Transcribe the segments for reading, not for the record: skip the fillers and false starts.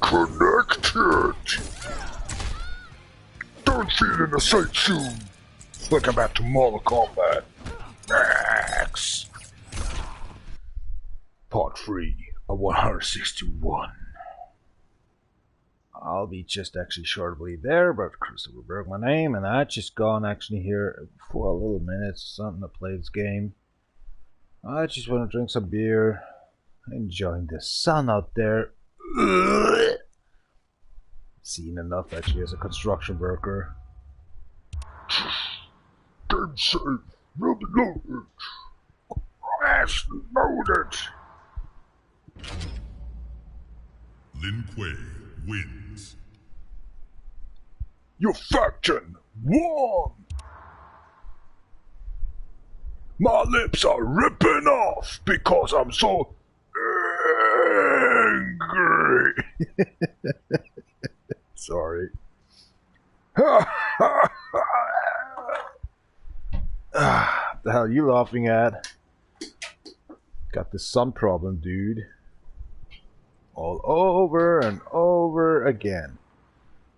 Connected! Don't feel in the sight soon! Welcome back to Mortal Kombat X! Part 3 of 161. I'll be just actually shortly there, but Christopher Berg my name, and I just gone actually here for a little minute, something to play this game. I just want to drink some beer, enjoying the sun out there. Seen enough actually as a construction worker. Game save will be loaded. Crash loaded. Lin Kuei wins. Your faction won! My lips are ripping off because I'm so angry. Sorry. The hell are you laughing at? Got the sun problem, dude. All over and over again.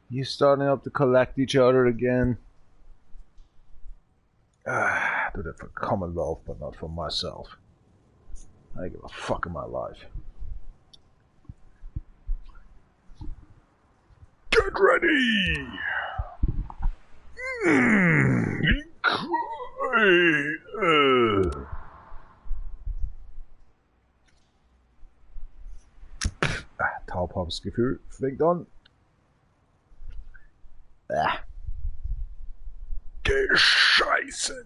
You starting up to collect each other again? Do that for Commonwealth, but not for myself. I give a fuck in my life. Get ready! Taubheitsgefühl fängt an. Gescheiße.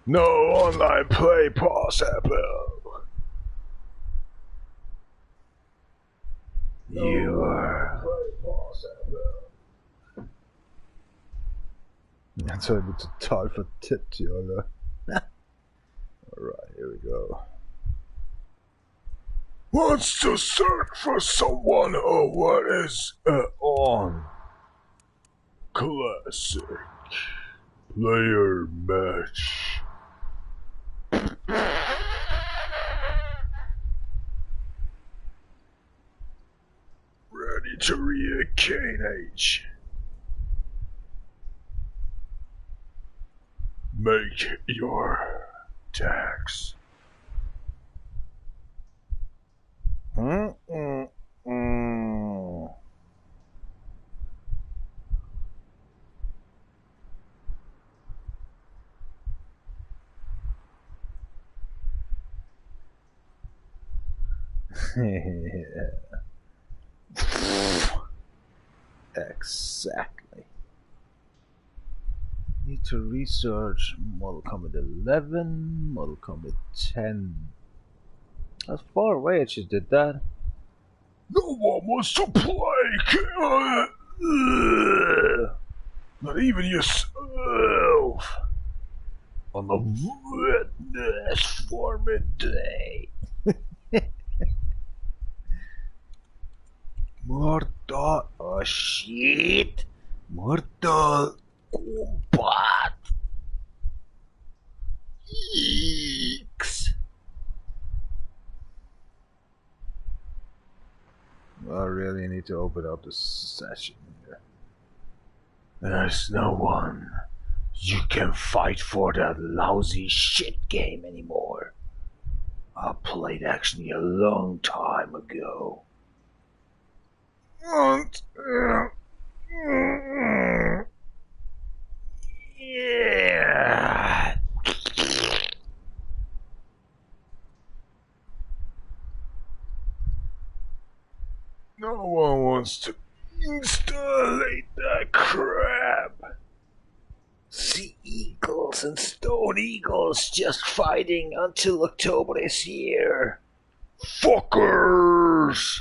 No online play possible. You are. That's why ich total vertippt hier, Alter. Alright, here we go. Wants to search for someone or what is on classic player match. Ready to reincarnate. Make your tax. Exactly. Need to research Mortal Kombat 11, Mortal Kombat 10. That's far away, I just did that. No one wants to play! Not even yourself! On the witness for me day! Mortal... Oh shit! Mortal Kombat X! I really need to open up the session here. There's no one you can fight for that lousy shit game anymore. I played actually a long time ago. Yeah. No one wants to installate that crap. Sea Eagles and Stone Eagles just fighting until October this year. Fuckers!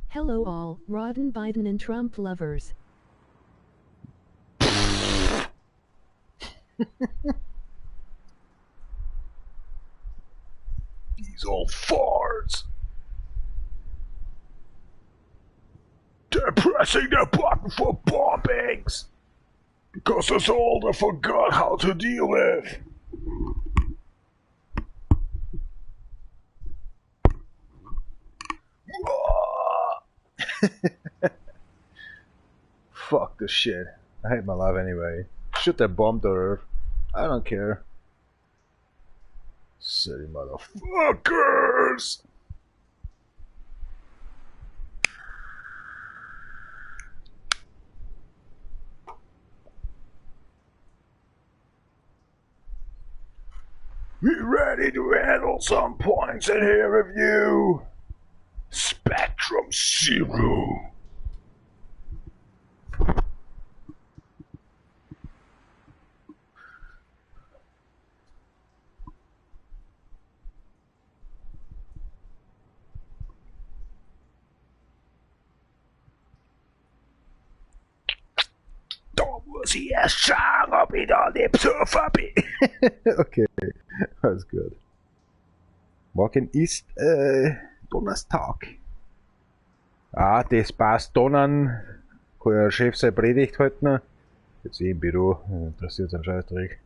Hello all, Rodden Biden and Trump lovers. These old farts. They're pressing the button for bombings! Because that's all they forgot how to deal with. Fuck this shit. I hate my life anyway. Shoot that bomb to Earth. I don't care. Silly motherfuckers! We ready to handle some points in here review. Spectrum Zero. Okay, that's good. Morgen ist Donnerstag. Ah, das passt donnern. Kann ja der Chef seine Predigt halten. Jetzt eh im Büro, interessiert einen Scheißdreck.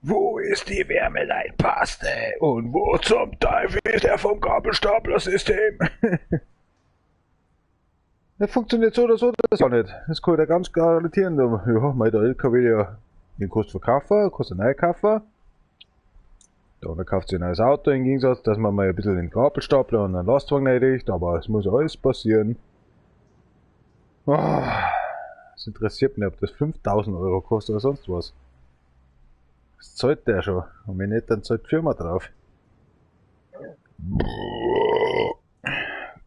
Wo ist die Wärmeleitpaste? Und wo zum Teufel ist der vom Gabelstaplersystem? Das funktioniert so oder so, das auch nicht. Das kann ich dir ganz garantieren. Ja, mein der LKW, ja, den kostet verkaufen, kostet neu kaufen. Der andere kauft sich ein neues Auto im Gegensatz, dass man mal ein bisschen den Gabelstapler und einen Lastwagen reinricht, aber es muss alles passieren. Oh, es interessiert mich, ob das 5000 Euro kostet oder sonst was. Das zahlt der schon. Und wenn nicht, dann zahlt die Firma drauf.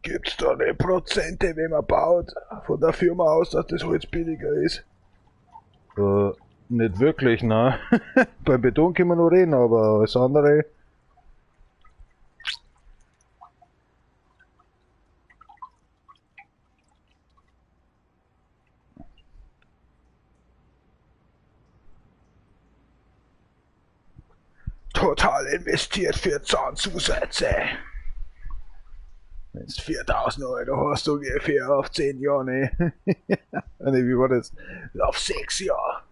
Gibt's da nicht Prozente, wenn man baut, von der Firma aus, dass das Holz billiger ist? Nicht wirklich, ne? Beim Beton können wir noch reden, aber alles andere. Total investiert für Zahnzusätze. Wenn's 4000 Euro hast, ungefähr auf 10 Jahre, ne? Ne, wie war das? Auf 6 Jahre.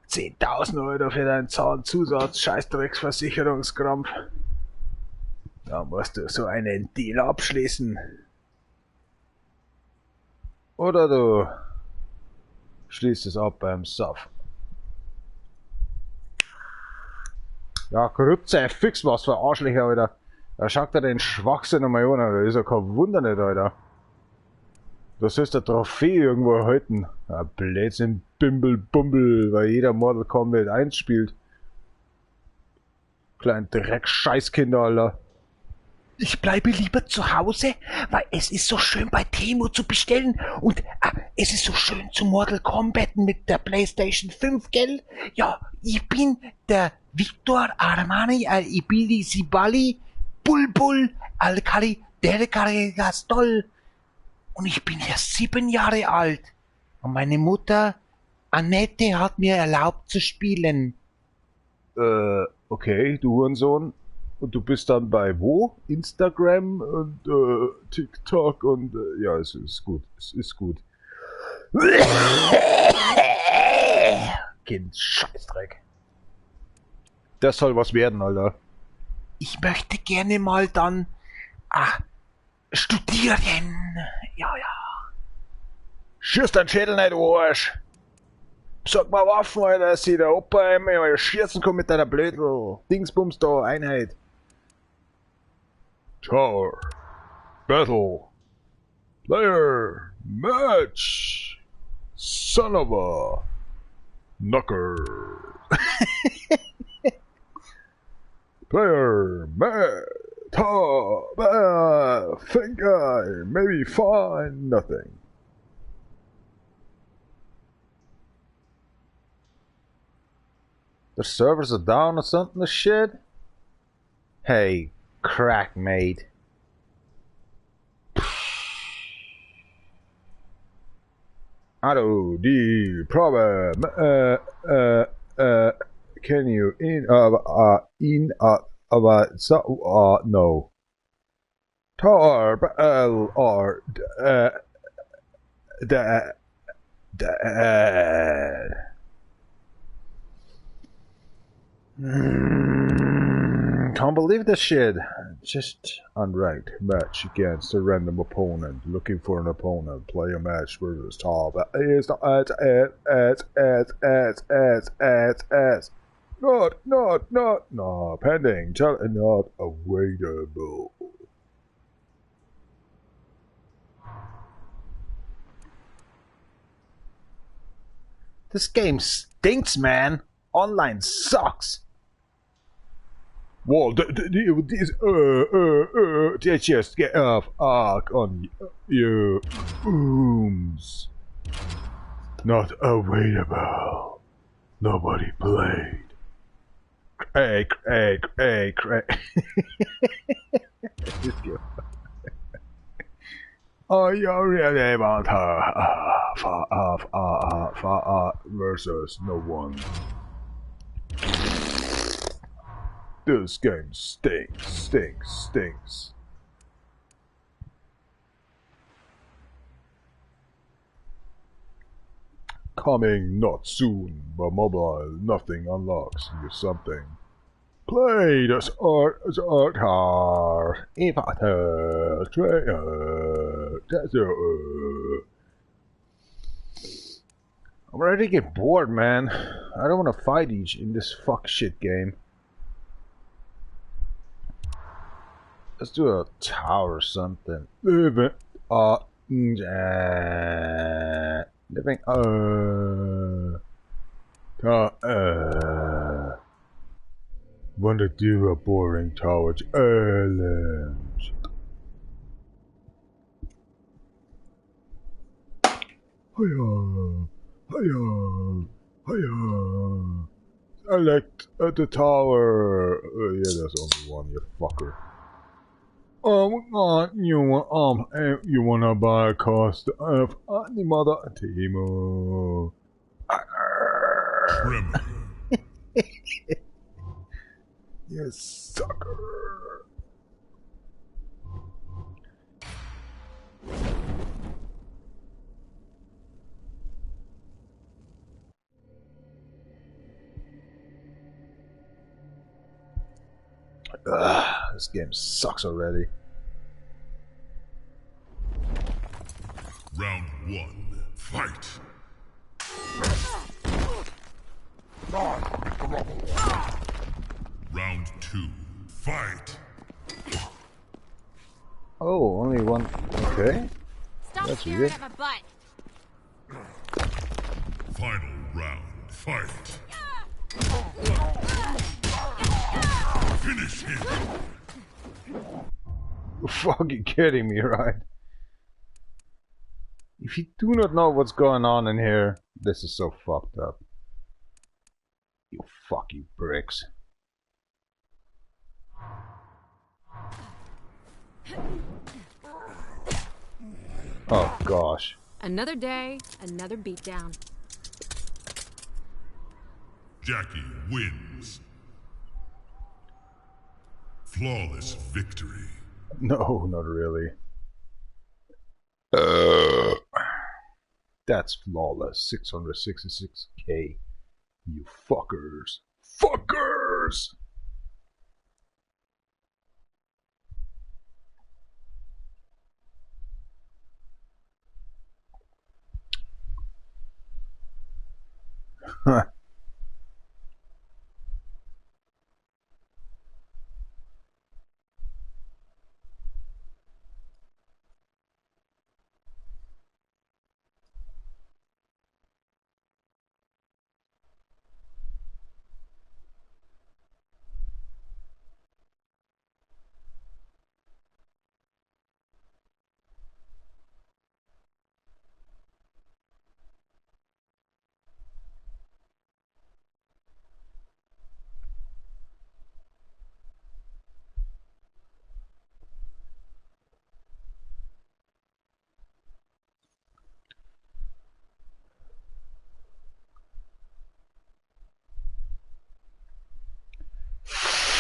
10.000 Euro für deinen Zahnzusatz, Scheißdrecksversicherungskrampf. Da musst du so einen Deal abschließen. Oder du schließt es ab beim Sauf. Ja, Grütze, fix was für Arschlöcher, Alter. Da schaut er den Schwachsinn einmal an, Alter. Ist ja kein Wunder nicht, Alter. Du sollst eine Trophäe irgendwo erhalten. Ja, Blödsinn, Bimbel, Bumbel, weil jeder Mortal Kombat 1 spielt. Kleinen Dreck-Scheißkinder, Alter. Ich bleibe lieber zu Hause, weil es ist so schön bei Temu zu bestellen und es ist so schön zu Mortal Kombat mit der PlayStation 5, gell? Ja, ich bin der Victor Armani Al-Ibili Sibali Bulbul Al-Kali Derkarigastol und ich bin ja 7 Jahre alt und meine Mutter Annette hat mir erlaubt zu spielen. Okay, du Hurensohn. Und du bist dann bei wo? Instagram und TikTok und ja, es ist gut. Es ist gut. Kind, Scheißdreck. Das soll was werden, Alter. Ich möchte gerne mal dann studieren. Ja, ja. Schieß deinen Schädel nicht, du Arsch. Sag mal Waffen, Alter, dass sich der Opa einmal schießen kann mit deiner blöden Dingsbums da, Einheit. Tower. Battle. Player. Match. Son of a Knucker. Player. Match. Top. Think I maybe find nothing. The servers are down or something or shit? Hey, crack, mate. I don't problem. Can you in so no. Tar L R D D. Can't believe this shit. Just unranked match against a random opponent. Looking for an opponent. Play a match versus top. S S S S S S S S. Not not not not pending. Not available. This game stinks, man. Online sucks. Well, this, just get off arc on you. Booms. Not available. Nobody played. Craig, Craig, Craig, Craig. Oh, you really want her? Versus no one. This game stinks, stinks, stinks. Coming not soon, but mobile, nothing unlocks you something. Play this art, I'm ready to get bored, man. I don't want to fight each in this fuck shit game. Let's do a tower or something. Living, want to do a boring tower challenge. Hiya, hiya, hiya. Select the tower. Yeah, there's only one, you fucker. Oh my God, you want you wanna buy a cost of any mother Timo. Tremor. You sucker. Ugh, this game sucks already. Round one, fight. Round two, fight. Oh, only one. Okay. Stop That's staring weird. at my butt. Final round, fight. Finish him. You're fucking kidding me, right? If you do not know what's going on in here, this is so fucked up. You fucking pricks. Oh gosh. Another day, another beatdown. Jackie wins. Flawless victory. No, not really. That's flawless. 666k. You fuckers. Fuckers! Huh.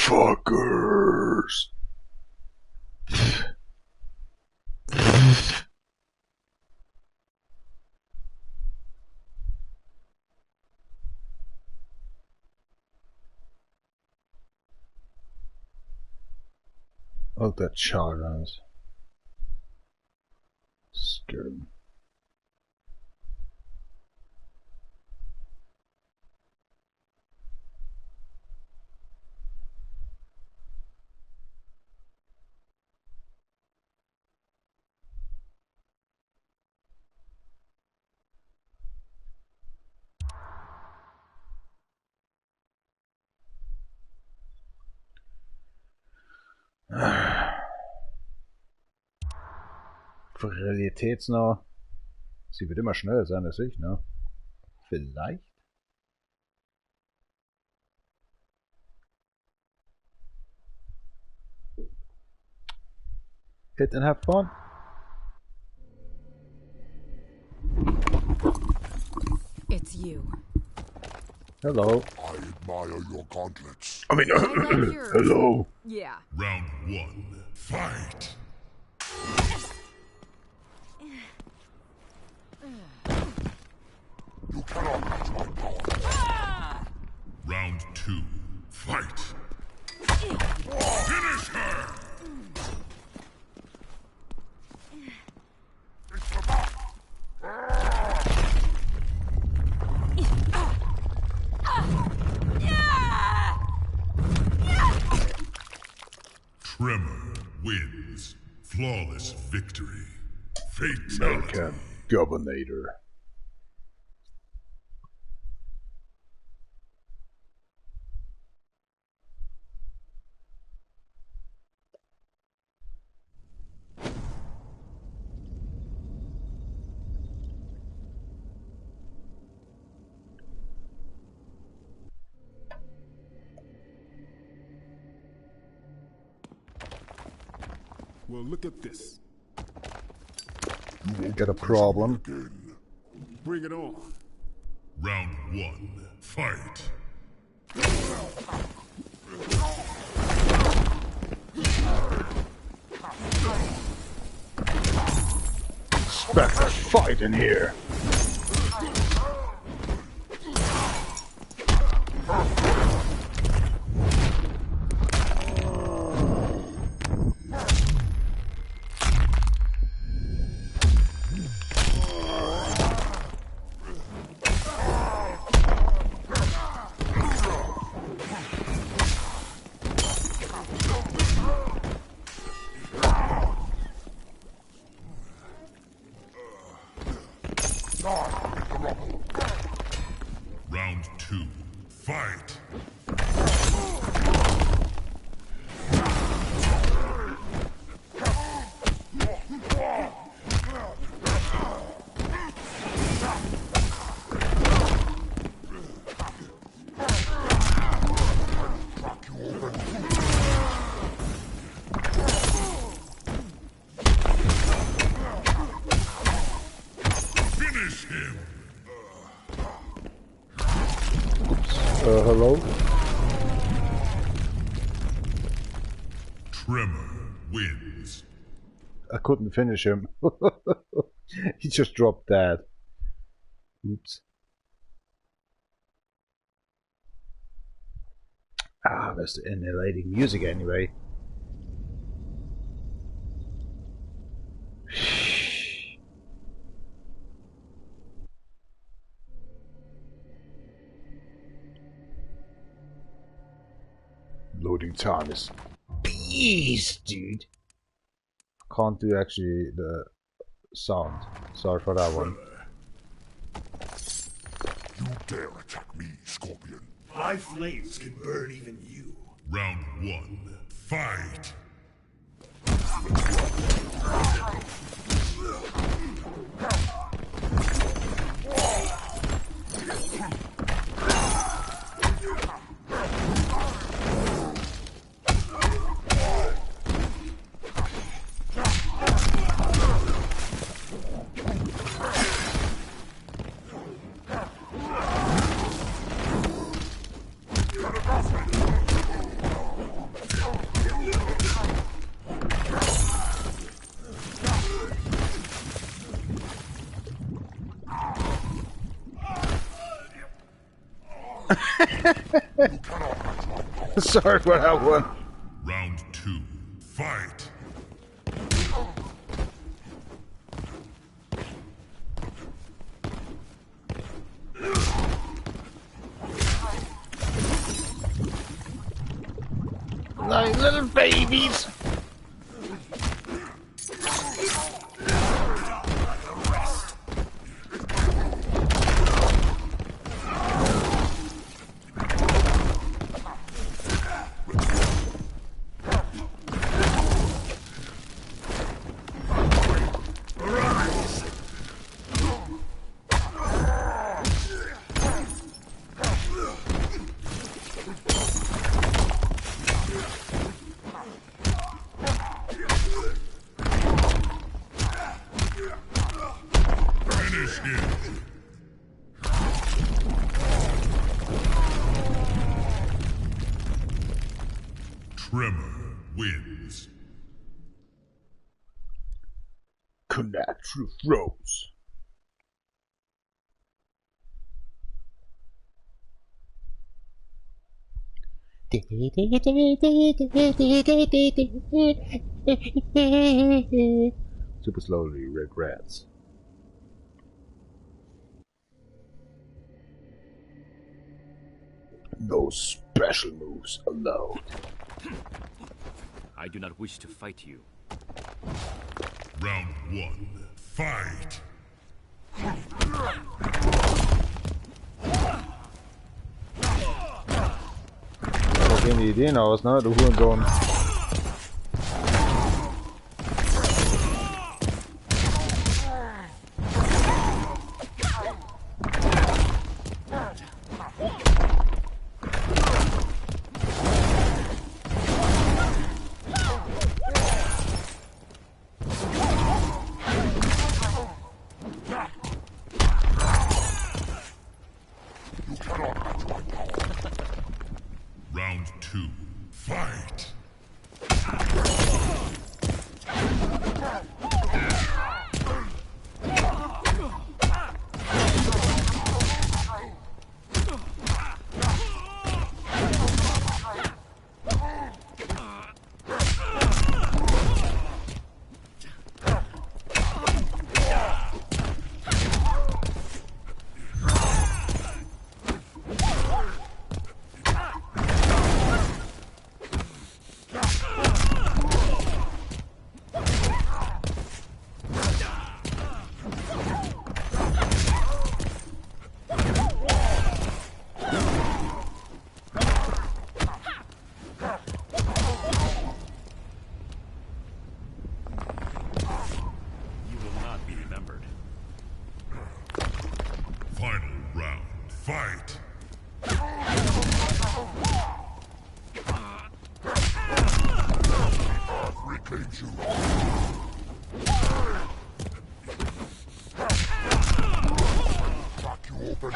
Fuckers. Oh, that shotguns. Scared me. Realitätsnah. Sie wird immer schneller sein als ich, ne? Vielleicht? Hit and have fun. It's you. Hello. I admire your gauntlets. I mean, I like yours. hello. Yeah. Round one. Fight. You cannot match my power. Round two. Fight. Finish her! Tremor wins. Flawless victory. Fatality. American Governator. Well, look at this. Got a problem. Bring it on. Round one. Fight. Expect a fight in here. Round two. Fight. Finish him. Hello? Tremor wins. I couldn't finish him. He just dropped dead. Oops. Ah, that's the annihilating music anyway. Loading time is beast, dude. Can't do actually the sound. Sorry for that one. You dare attack me, Scorpion. My flames can burn even you. Round one. Fight. Sorry for that one. Round two. Fight. Like little babies. Finish him. Tremor wins. Connect through froze. Super slowly regrets. No special moves allowed. I do not wish to fight you. Round 1. Fight! Da gehen die Ideen aus, ne? Du Hurensohn. Round 2. Fight! You will not be remembered. Final round. Fight! Reclaims you. Crack you open.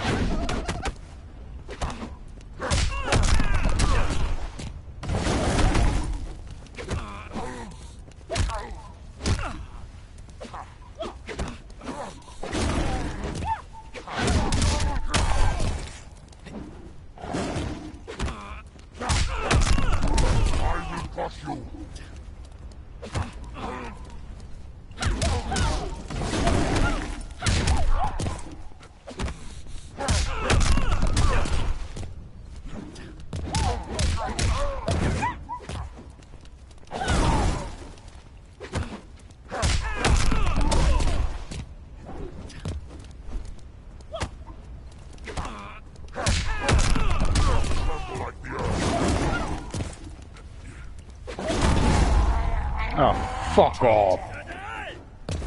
I will crush you. Tremble like the earth. Oh, fuck off.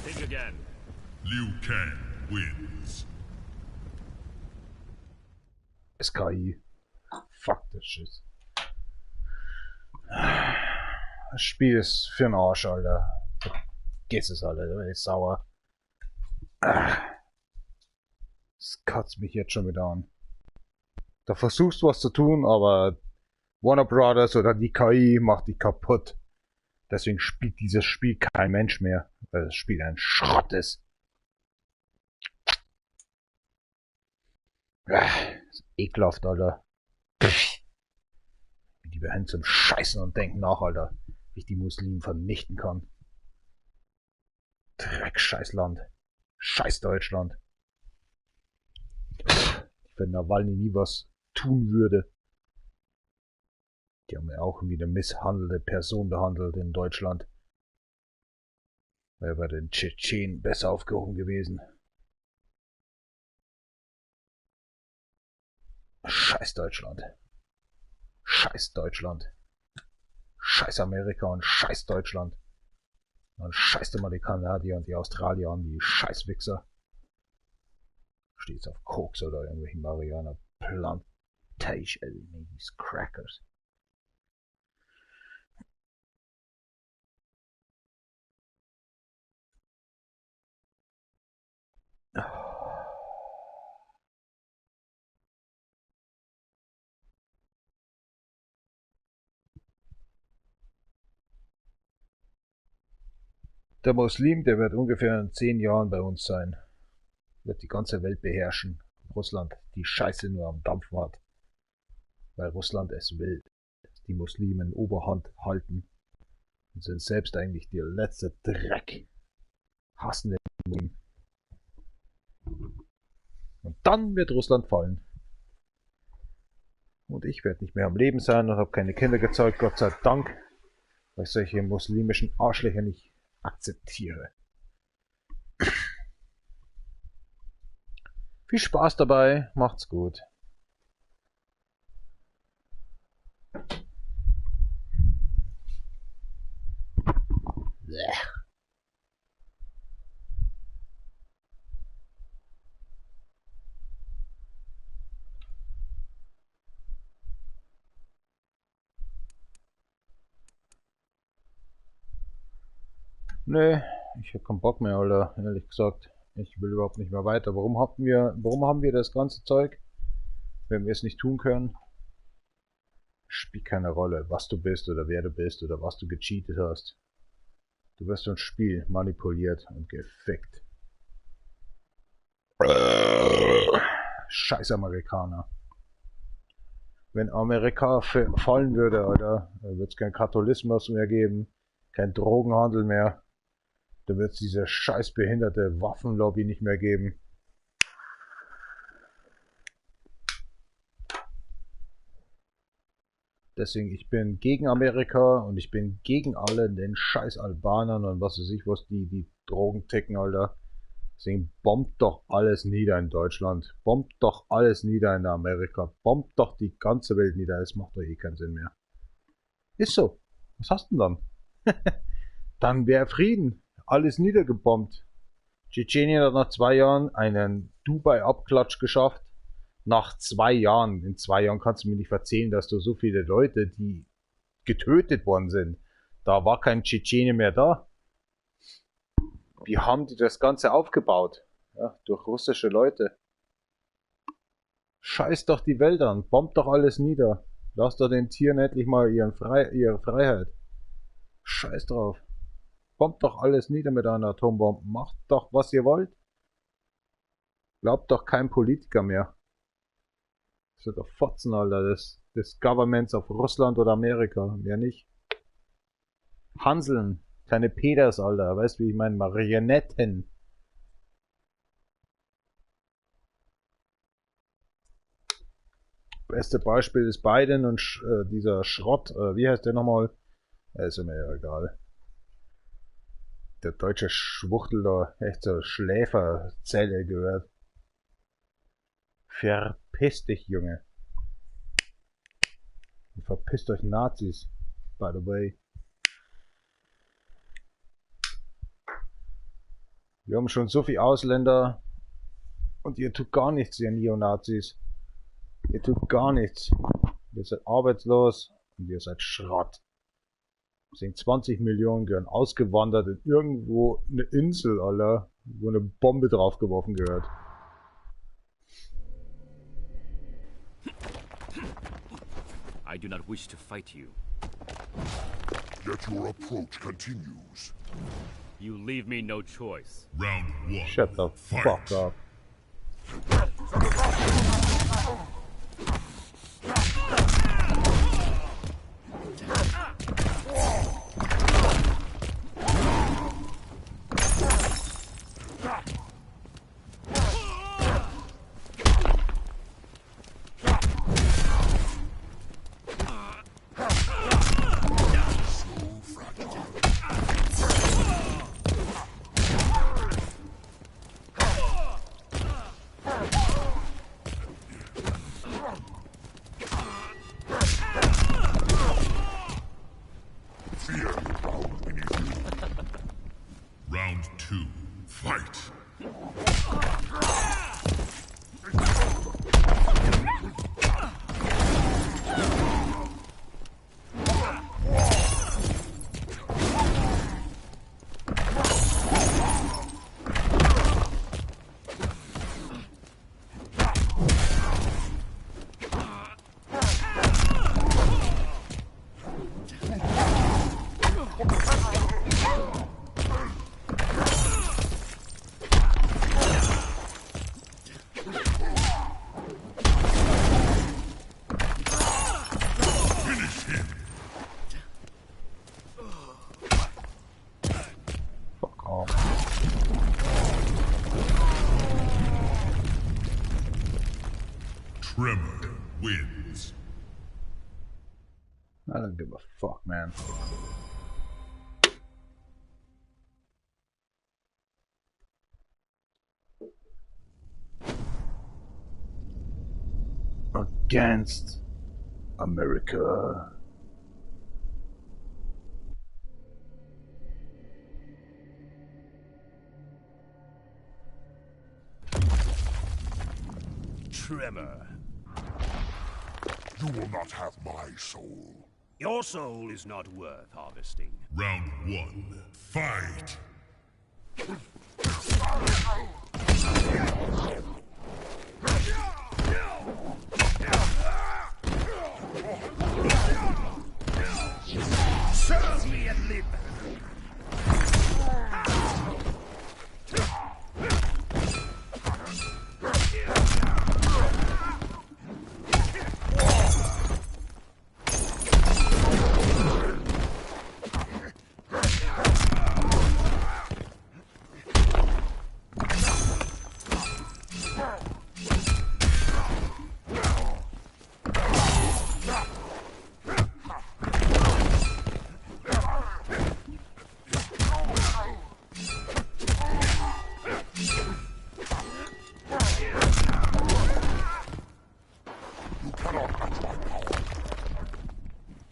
Think again. Liu Kang wins. SKI. Fuck this shit. Das Spiel ist für den Arsch, Alter. Vergiss es, Alter. Da bin ich sauer. Das kotzt mich jetzt schon wieder an. Da versuchst du was zu tun, aber Warner Brothers oder die KI macht dich kaputt. Deswegen spielt dieses Spiel kein Mensch mehr, weil das Spiel ein Schrott ist. Ist ekelhaft, Alter. Pff. Lieber hin zum Scheißen und denken nach, Alter. Wie ich die Muslimen vernichten kann. Dreck, Scheißland. Scheiß Deutschland. Wenn Nawalny nie was tun würde. Die haben ja auch wie eine misshandelte Person behandelt in Deutschland. Wäre bei den Tschetschenen besser aufgehoben gewesen. Scheiß Deutschland. Scheiß Deutschland. Scheiß Amerika und Scheiß Deutschland. Und scheißt immer die Kanadier und die Australier an, die Scheißwichser. Steht's auf Koks oder irgendwelchen Marihuana Plantation, these Crackers. Der Muslim, der wird ungefähr in 10 Jahren bei uns sein. Wird die ganze Welt beherrschen. Russland die Scheiße nur am Dampfen hat. Weil Russland es will. Die Muslimen Oberhand halten. Und sind selbst eigentlich der letzte Dreck. Hassen den Muslim. Und dann wird Russland fallen. Und ich werde nicht mehr am Leben sein und habe keine Kinder gezeugt, Gott sei Dank. Weil ich solche muslimischen Arschlöcher nicht akzeptiere. Viel Spaß dabei, macht's gut. Blech. Nee, ich hab keinen Bock mehr, Alter, ehrlich gesagt. Ich will überhaupt nicht mehr weiter. Warum haben wir das ganze Zeug, wenn wir es nicht tun können? Spielt keine Rolle, was du bist oder wer du bist oder was du gecheatet hast. Du wirst im Spiel manipuliert und gefickt. Scheiß Amerikaner. Wenn Amerika fallen würde, Alter, dann wird's keinen Katholismus mehr geben, kein Drogenhandel mehr. Da wird's diese scheiß behinderte Waffenlobby nicht mehr geben. Deswegen, ich bin gegen Amerika und ich bin gegen alle den scheiß Albanern und was weiß ich, was die Drogen ticken, Alter. Deswegen bombt doch alles nieder in Deutschland. Bombt doch alles nieder in Amerika. Bombt doch die ganze Welt nieder. Es macht doch eh keinen Sinn mehr. Ist so. Was hast du denn dann? Dann wär Frieden. Alles niedergebombt. Tschetschenien hat nach 2 Jahren einen Dubai-Abklatsch geschafft. Nach 2 Jahren. In 2 Jahren kannst du mir nicht erzählen, dass du so viele Leute, die getötet worden sind, da war kein Tschetschene mehr da. Wie haben die das Ganze aufgebaut? Ja, durch russische Leute. Scheiß doch die Welt an. Bombt doch alles nieder. Lass doch den Tieren endlich mal ihre Freiheit. Scheiß drauf. Bombt doch alles nieder mit einer Atombombe. Macht doch, was ihr wollt. Glaubt doch kein Politiker mehr. Das sind doch Fotzen, Alter, des Governments of Russland oder Amerika. Mehr nicht. Hanseln. Kleine Peters, Alter. Weißt du, wie ich meine? Marionetten. Beste Beispiel ist Biden und dieser Schrott. Wie heißt der nochmal? Ist mir ja egal. Der deutsche Schwuchtel da, echt zur Schläferzelle gehört. Verpiss dich, Junge. Und verpisst euch Nazis, by the way. Wir haben schon so viele Ausländer und ihr tut gar nichts, ihr Neonazis. Ihr tut gar nichts. Ihr seid arbeitslos und ihr seid Schrott. Deswegen 20 Millionen gehören ausgewandert in irgendwo eine Insel, Alter, wo eine Bombe draufgeworfen gehört. I do not wish to fight you. Yet your approach continues. You leave me no choice. Round one. Shut the fuck up. Tremor wins. I don't give a fuck, man. Against America. Tremor. You will not have my soul. Your soul is not worth harvesting. Round one, fight! Serve me and live!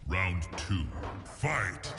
Round two, fight!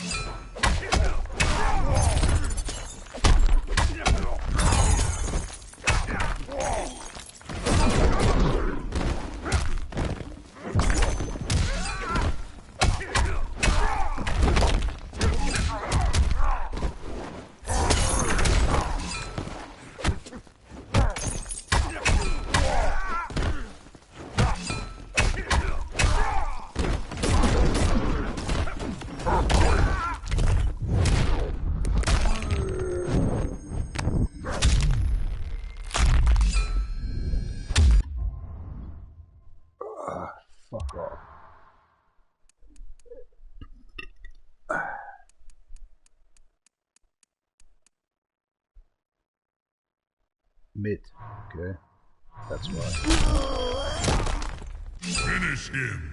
Fuck off. Mid. Okay. That's why. Finish him!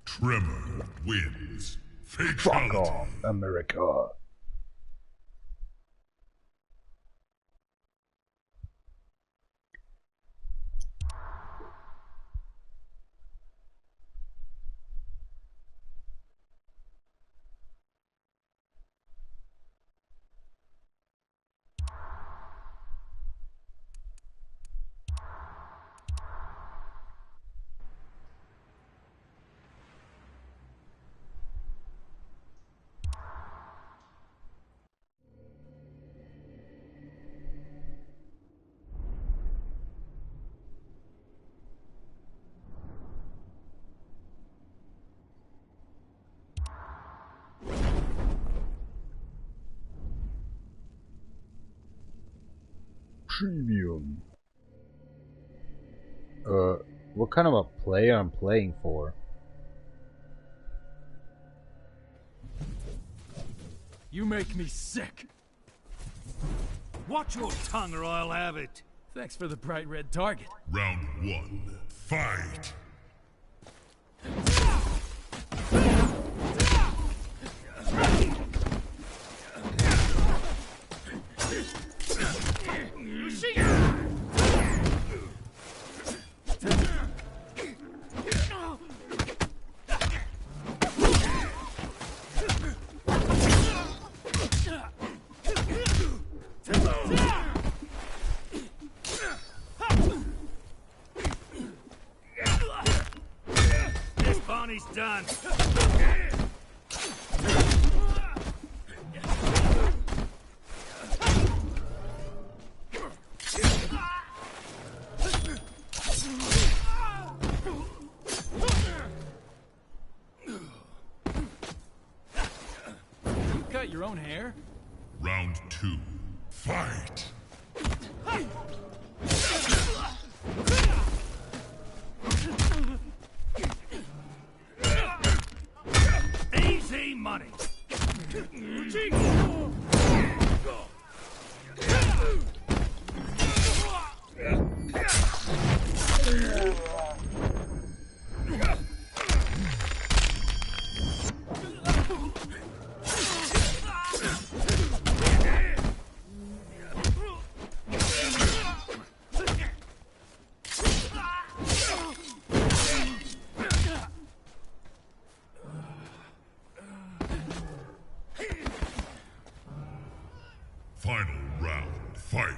Tremor wins. Fuck Fatality. off, America. Premium. What kind of a player I'm playing for? You make me sick. Watch your tongue or I'll have it. Thanks for the bright red target. Round one, fight! He's done. You cut your own hair? Round 2. Fight! Easy money. Final round. Fight!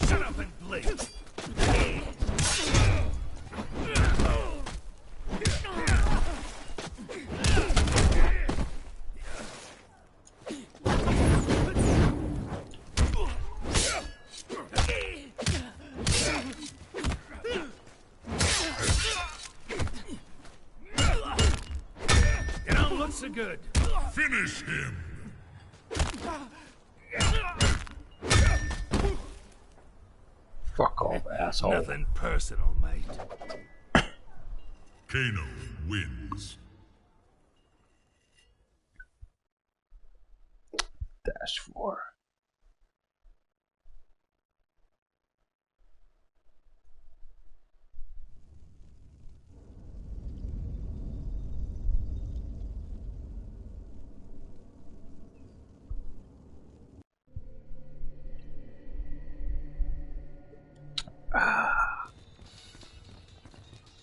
Shut up and bleed. You don't look so good. Finish him! Fuck off, asshole. Nothing personal, mate. Kano wins. Dash 4.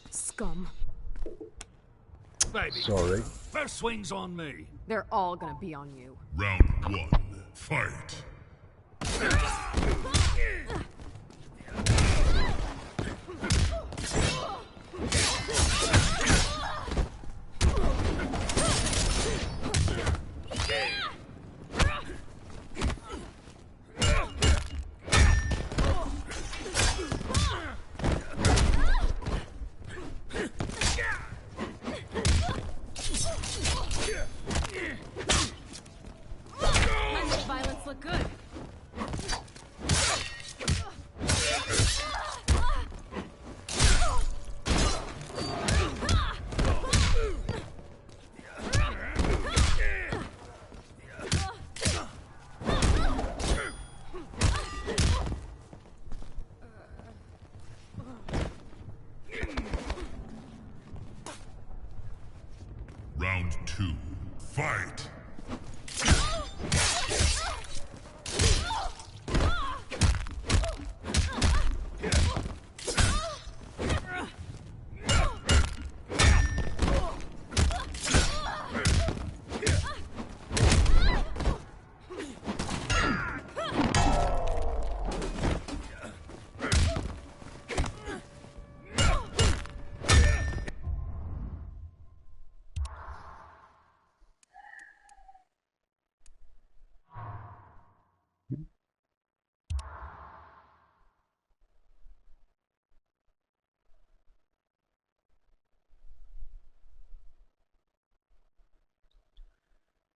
Scum. Baby. Sorry. First swing's on me. They're all gonna be on you. Round 1. Fight! I make violence look good. Round 2. Fight!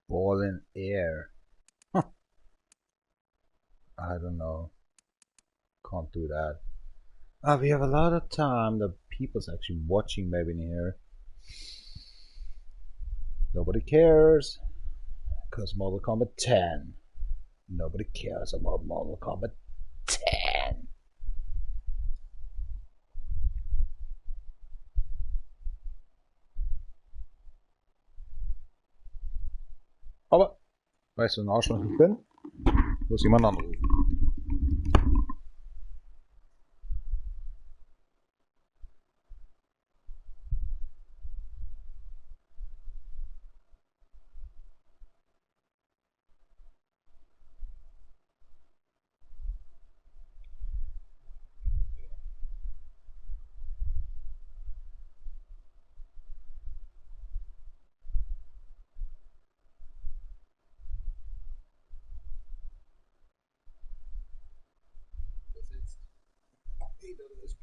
Ball in air. Huh. I don't know. Can't do that. We have a lot of time. The people's actually watching maybe in here. Nobody cares. Because Mortal Kombat 10. Nobody cares about Mortal Kombat 10. Aber, weißt du, ein Arschloch ich bin? Muss jemand anrufen.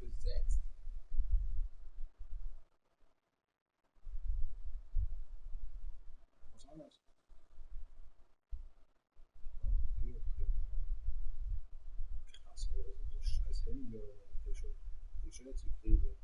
Besetzt. Was anderes. Krass, aber das ist so scheiß Handy, oder? Ich schon jetzt die Krise.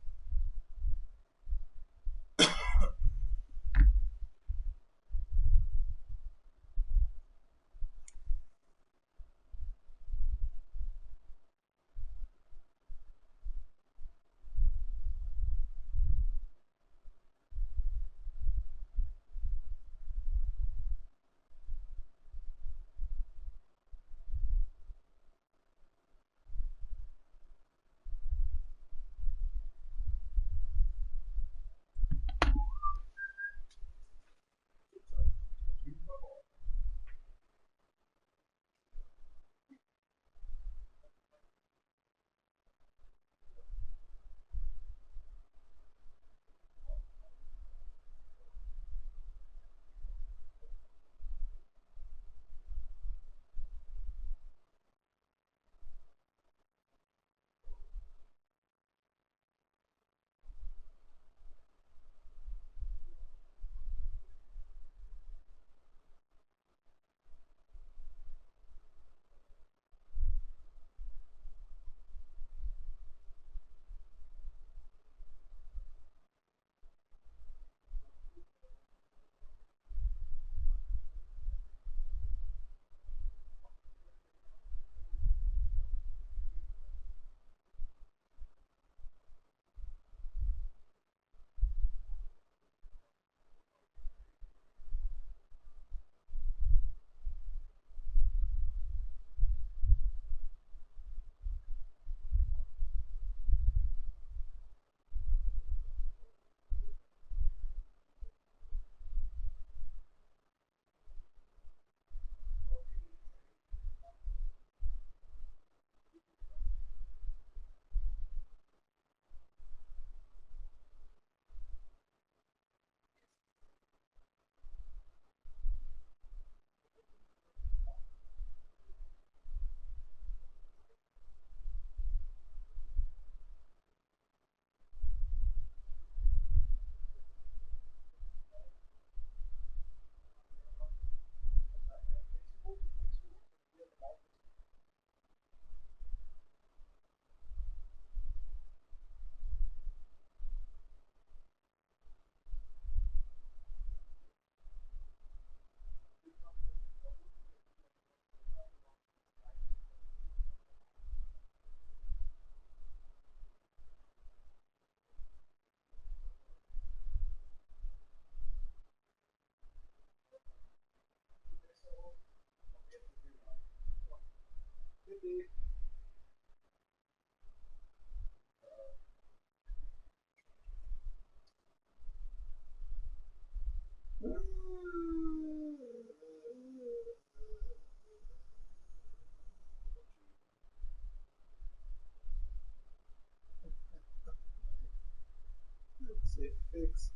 Let's see, fix.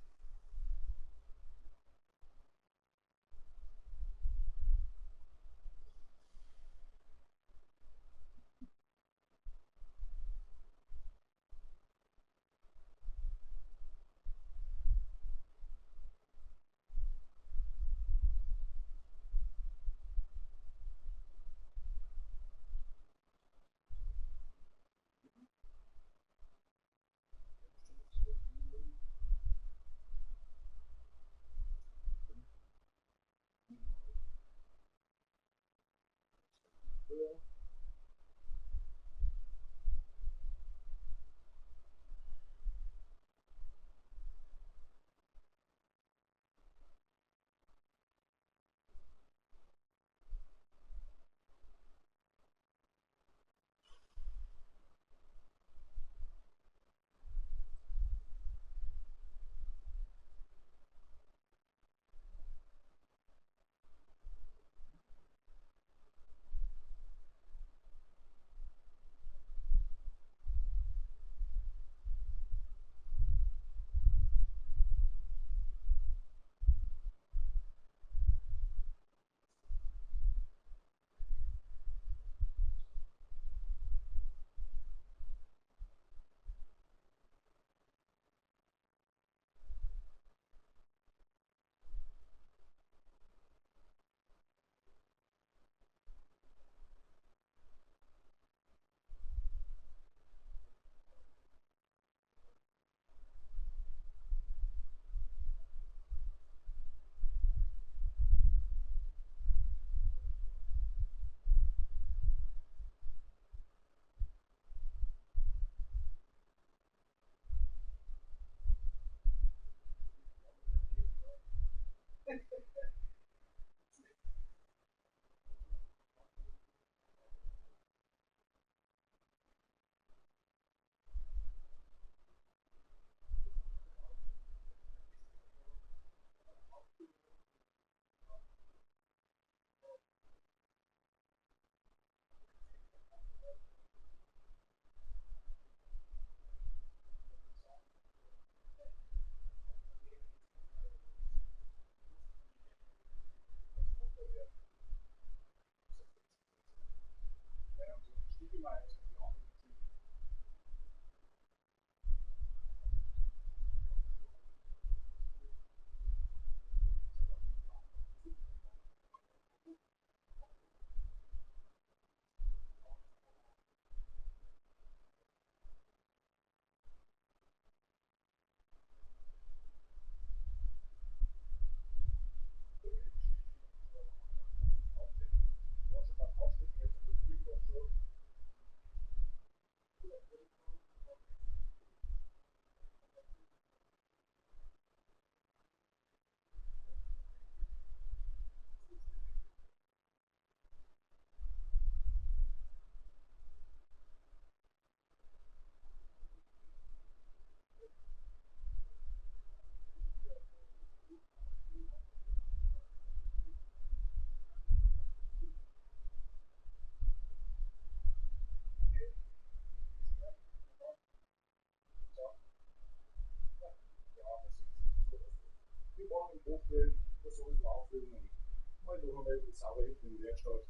in die Werkstatt.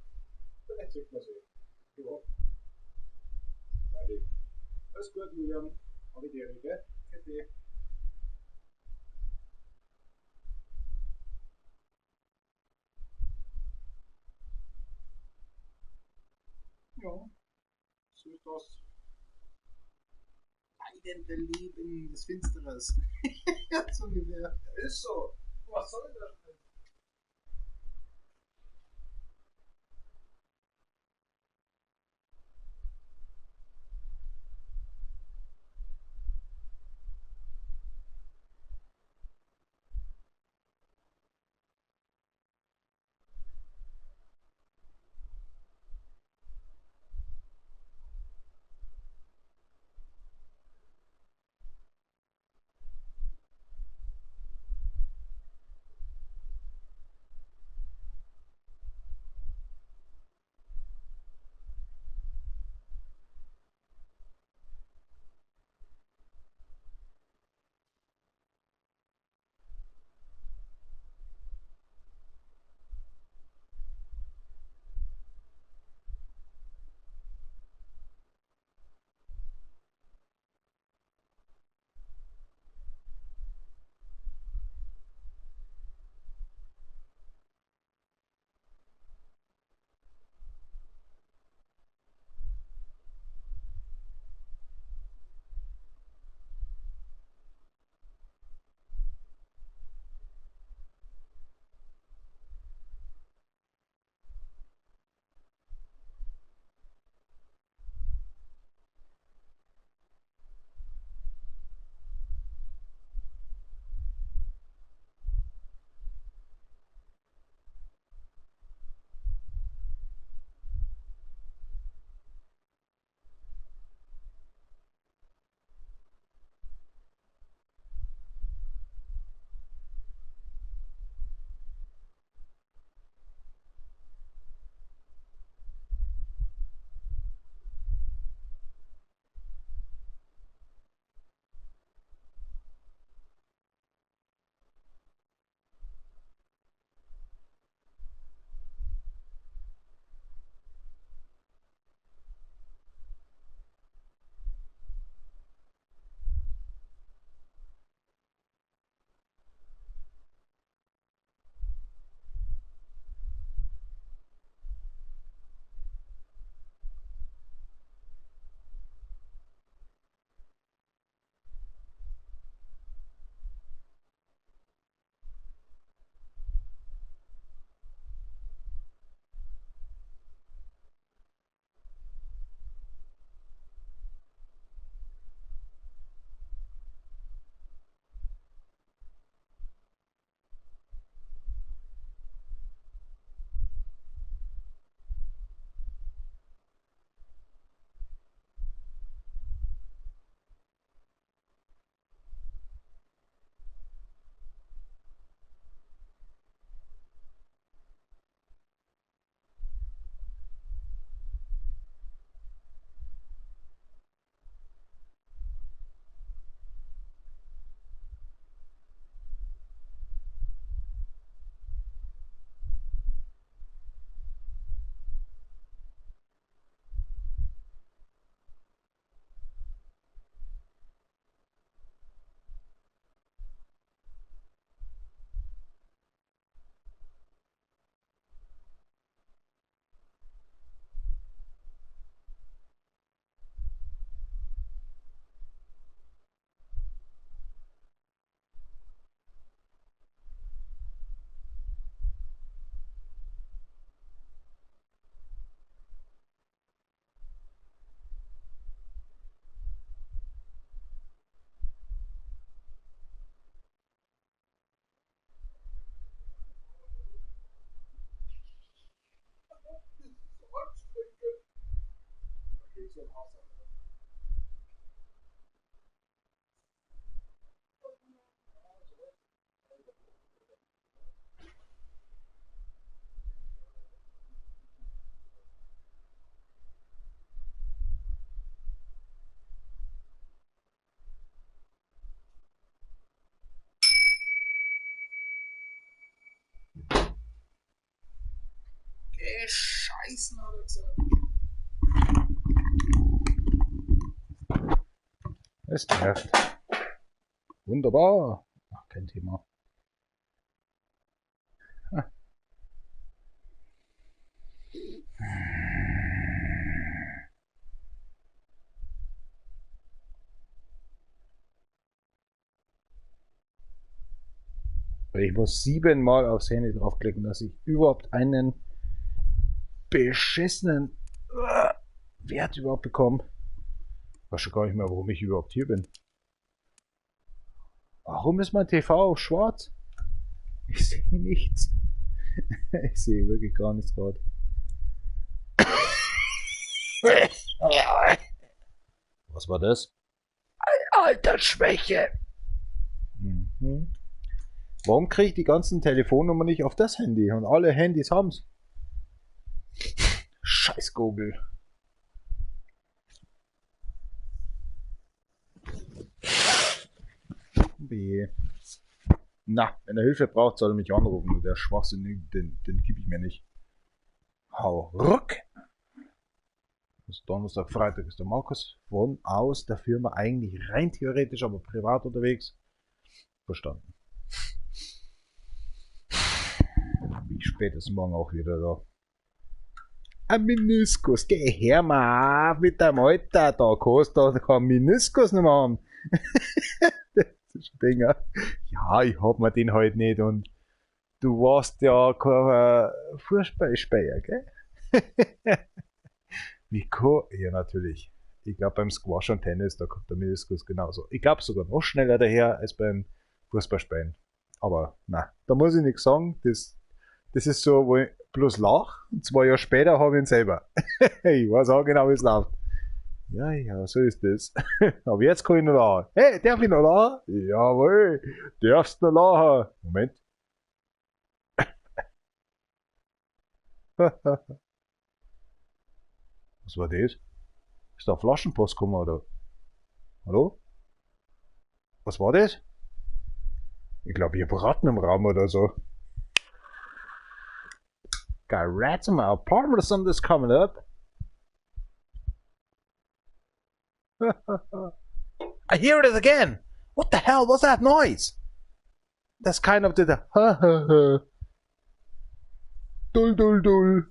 Vielleicht sieht man sich. Ja. Freilich. Alles gut, Julian. Habe die Ehre, gell? Bitte. Ja, so ist das. Leidende Leben des Finsteres. Ja, so ungefähr. Ist so. Was soll das denn? Bescheißen, hat er gesagt. Es nervt. Wunderbar. Ach, kein Thema. Ha. Ich muss 7-mal aufs Handy draufklicken, dass ich überhaupt einen beschissenen Wert überhaupt bekomme. Ich weiß schon gar nicht mehr, warum ich überhaupt hier bin. Warum ist mein TV auf schwarz? Ich sehe nichts. Ich sehe wirklich gar nichts gerade. Was war das? Altersschwäche. Warum kriege ich die ganzen Telefonnummern nicht auf das Handy? Und alle Handys haben's. Scheiß Google. B. Na, wenn er Hilfe braucht, soll er mich anrufen. Der Schwachsinn, den gebe ich mir nicht. Hau ruck! Das ist Donnerstag, Freitag ist der Markus von aus der Firma eigentlich rein theoretisch, aber privat unterwegs. Verstanden. Wie spät ist morgen auch wieder da? Ein Meniskus, geh her mal auf mit deinem Alter, da kannst du keinen Meniskus nicht mehr haben. Das ist ein Ding, ja. Ja, ich hab mir den halt nicht und du warst ja kein Fußballspieler, gell? Wie kann, ja, natürlich. Ich glaub, beim Squash und Tennis, da kommt der Meniskus genauso. Ich glaub sogar noch schneller daher als beim Fußballspielen. Aber na, da muss ich nichts sagen. Das ist so, wo ich bloß lach und 2 Jahre später hab ich ihn selber. Ich weiß auch genau, wie es läuft. Ja, ja, so ist das. Aber jetzt kann ich noch lachen. Hey, darf ich noch lachen? Jawohl, darfst noch lachen. Moment. Was war das? Ist da Flaschenpost gekommen, oder? Hallo? Was war das? Ich glaub, ich hab Ratten im Raum oder so. Got rats in my apartment or something's coming up. I hear it again. What the hell was that noise? That's kind of the ha ha ha. Dul dul dul.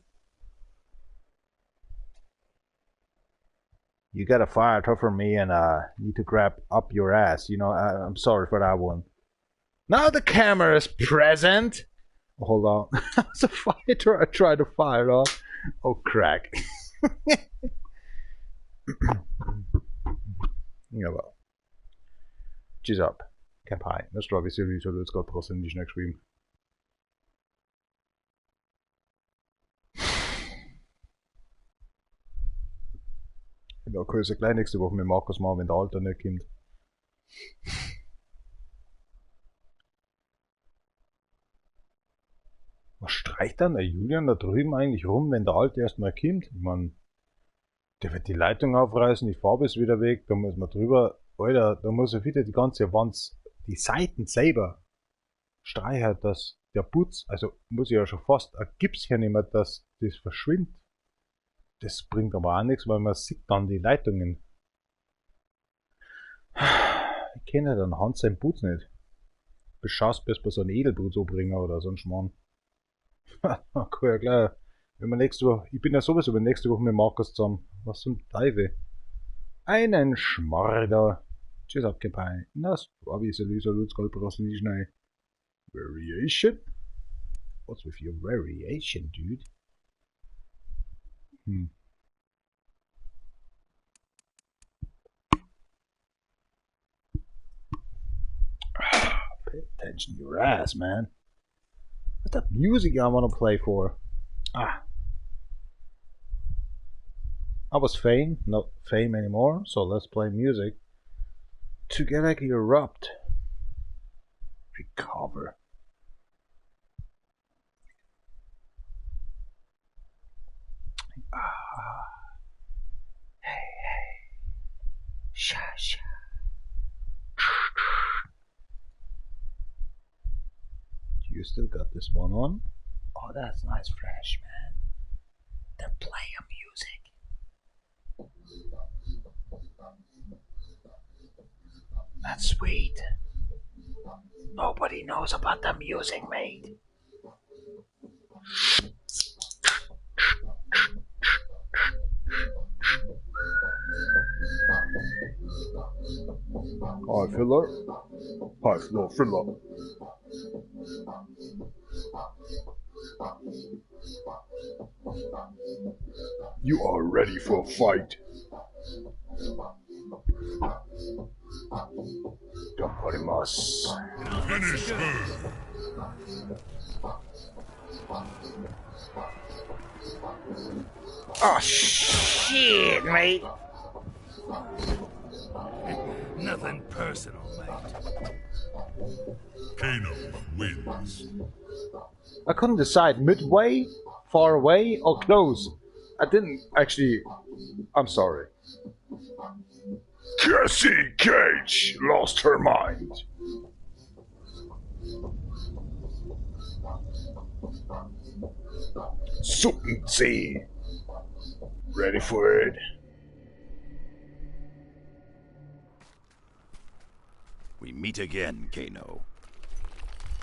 You got a fire tough for me and need to grab up your ass. I'm sorry for that one. Now the camera is present. Hold on. It's a fighter. I tried to fire off. Oh, crack. Ja, well. Cheers up. Kampai. Das glaube ich, so jetzt gerade brauchst du nicht schnell geschrieben. Ja, kann ich ja gleich nächste Woche mit Markus machen, wenn der Alter nicht kommt. Was streicht dann der Julian da drüben eigentlich rum, wenn der Alte erstmal kommt? Ich mein, der wird die Leitung aufreißen, die Farbe ist wieder weg, da muss man drüber, Alter, da muss er wieder die ganze Wand, die Seiten selber streichen, dass der Putz, also muss ich ja schon fast ein Gips hernehmen, dass das verschwindet. Das bringt aber auch nichts, weil man sieht dann die Leitungen. Ich kenne dann Hans seinen Putz nicht. Beschaust bis bei so einem Edelputz umbringen oder so ein Schmarrn. Cool, ja klar. Wenn wir nächste Woche, ich bin ja sowieso nächste Woche mit Markus zusammen. Was zum Teufel? Einen Schmarr da. Tschüss, abgepeilt. Na, so wie ist Lisa Lutz, Gold, brauchst du nicht schnell. Variation? What's with your variation, dude? Pay attention to your ass, man. What's that music I want to play for? I was fame, not fame anymore, so let's play music. To get like erupt. Recover. Hey, hey. Sha, sha. You still got this one on? Oh, that's nice fresh, man. That's sweet. Nobody knows about the music, mate. Hi, Fiddler. Hi, Flo, Fiddler. You are ready for a fight. Ganbarimasu. Finish her. Oh shit, mate. Nothing personal, mate. Kano wins. I couldn't decide midway, far away, or close. I didn't actually. I'm sorry. Cassie Cage lost her mind. Suppenzee. Ready for it? We meet again, Kano.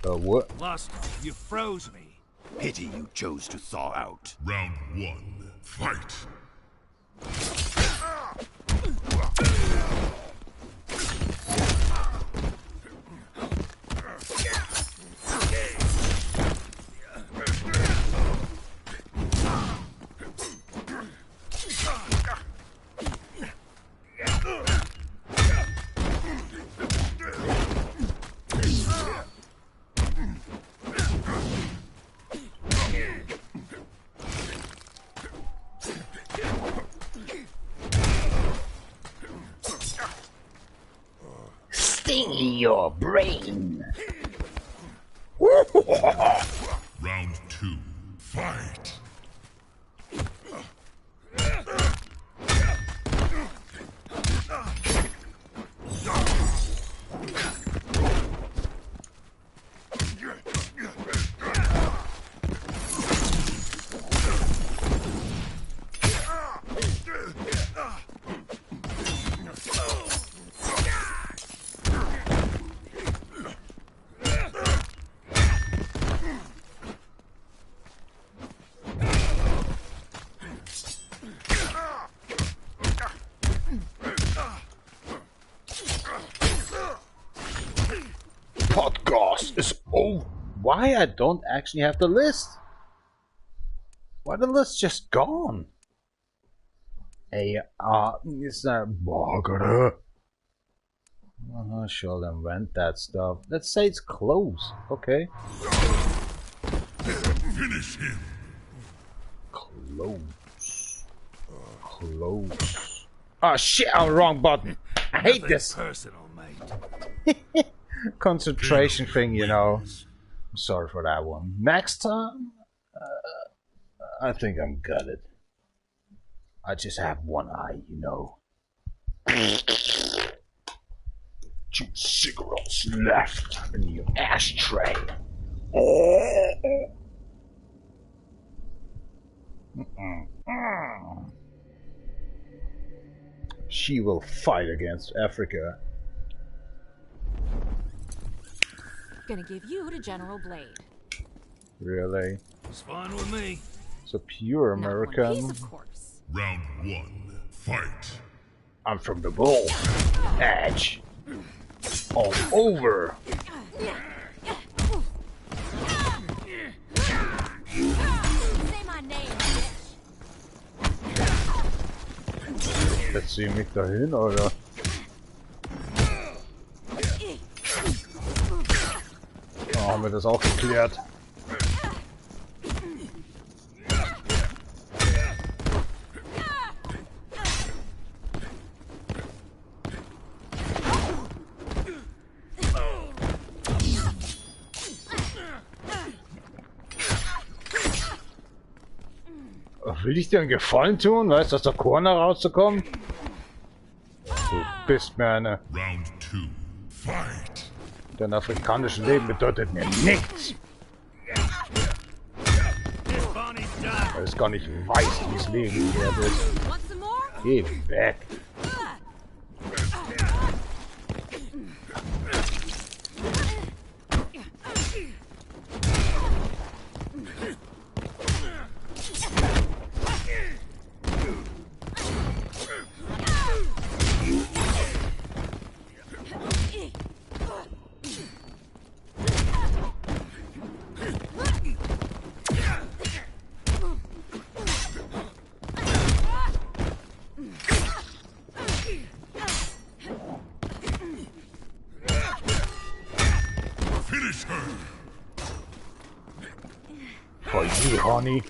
What? Last time you froze me. Pity you chose to thaw out. Round 1. Fight. Sting your brain. Round 2. Fight. Podcast is over. Why I don't actually have the list? Why the list just gone? A it's not bugger. Sure, then rent that stuff. Let's say it's close. Okay. Finish him. Close. Close. Oh shit! I'm wrong button. I hate Nothing this personal, mate. concentration thing, you know. I'm sorry for that one. Next time, I think I'm gutted. I just have one eye, you know. 2 cigarettes left in your ashtray. She will fight against Africa. Gonna give you to General Blade. Really? It's fine with me. It's a pure Not one American. piece, of course. Round 1. Fight. I'm from the bull. Edge. All over. Say my name, bitch. Setz sie mich dahin, oder? Oh, haben wir das auch geklärt? Will ich dir einen Gefallen tun, weißt du, aus der Corner rauszukommen? Du bist mir eine. Round 2. Fight. Dein afrikanisches Leben bedeutet mir nichts. Weil es gar nicht weiß, wie es Leben wert ist. Geh weg. Johnny.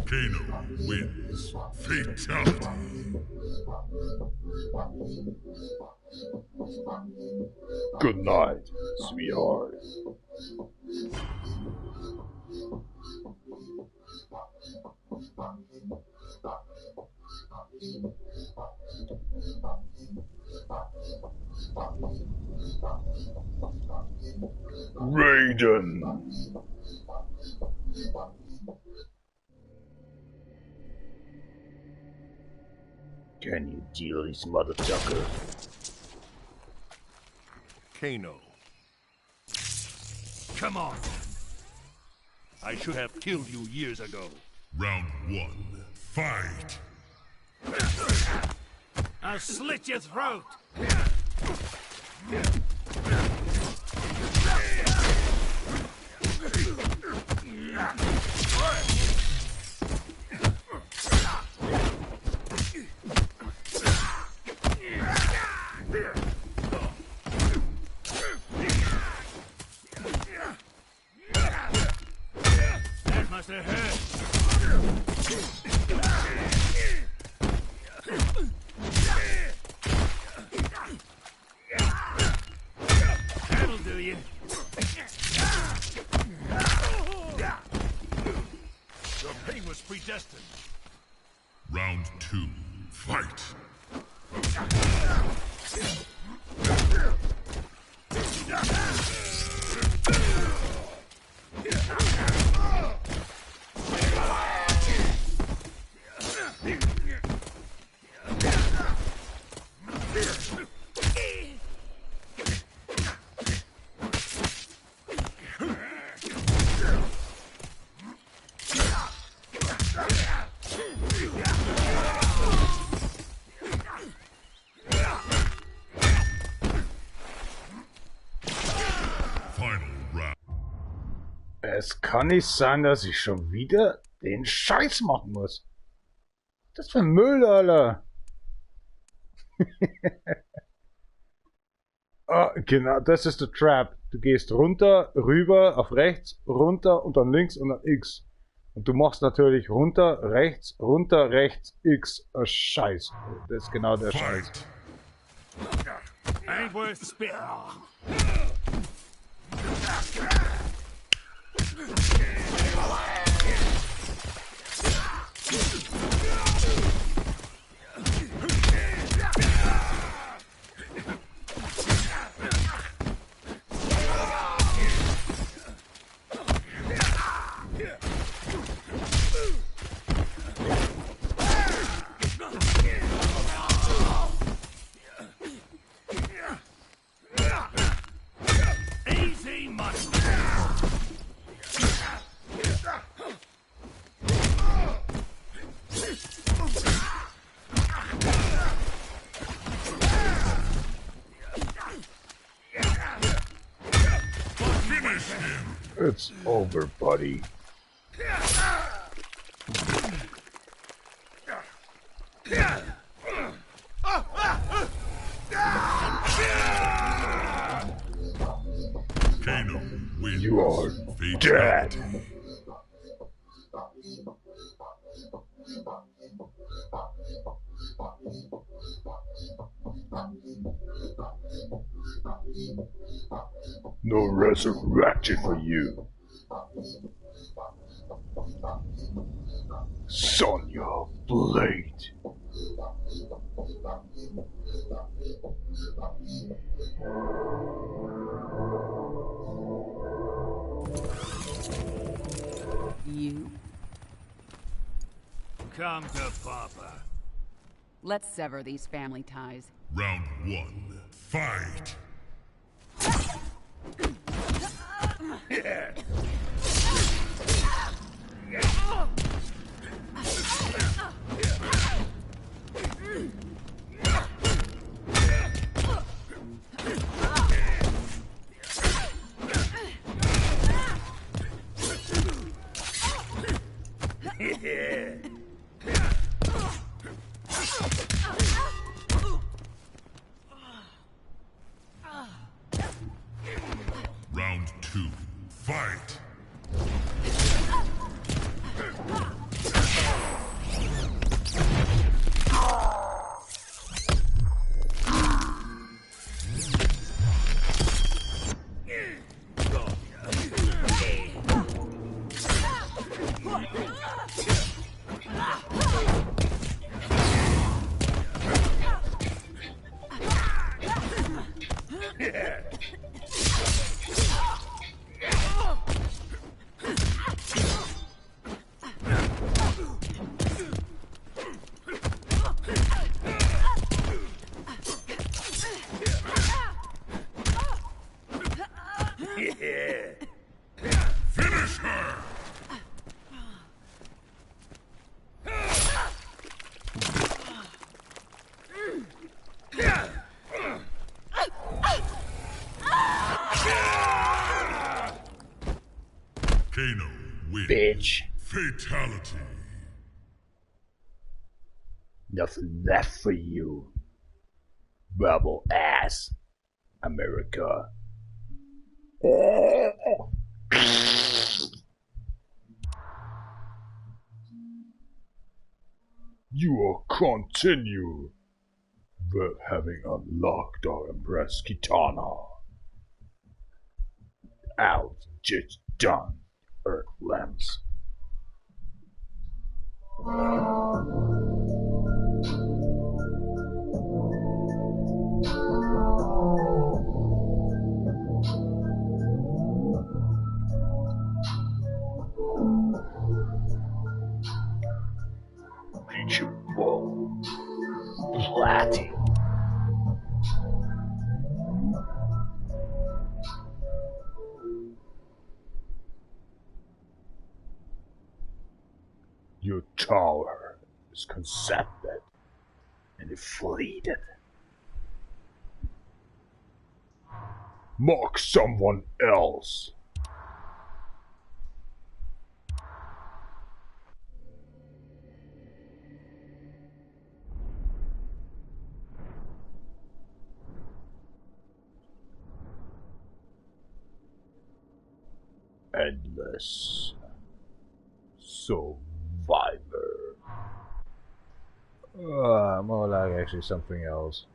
Kano wins. Fatality. Good night, sweetheart. Raiden. Can you deal this motherfucker? Kano. Come on. I should have killed you years ago. Round 1. Fight! I'll slit your throat! That must have hurt. That'll do you. Your pain was predestined. Round 2. Fight! Final round. Es kann nicht sein, dass ich schon wieder den Scheiß machen muss. Das für ein Müll, Alter. Ah, genau, das ist der Trap. Du gehst runter, rüber, auf rechts, runter und dann links und dann X. Und du machst natürlich runter, rechts, runter, rechts, X. Oh, Scheiß. Das ist genau der Scheiß. Ain't worth spitting on. Easy money. Finish him! It's over, buddy. Kano wins. You are Fatality. dead. No resurrection for you. Sonya Blade. You? Come to Papa. Let's sever these family ties. Round 1. Fight! Fight! Finish her! Kano wins. Bitch. Fatality. Nothing left for you. Rebel ass. America. You will continue with having unlocked our Empress Kitana. Out just done, Earth lamps. Platy. Your tower is concepted and deflated. Mock someone else. Endless Survivor. More like actually something else.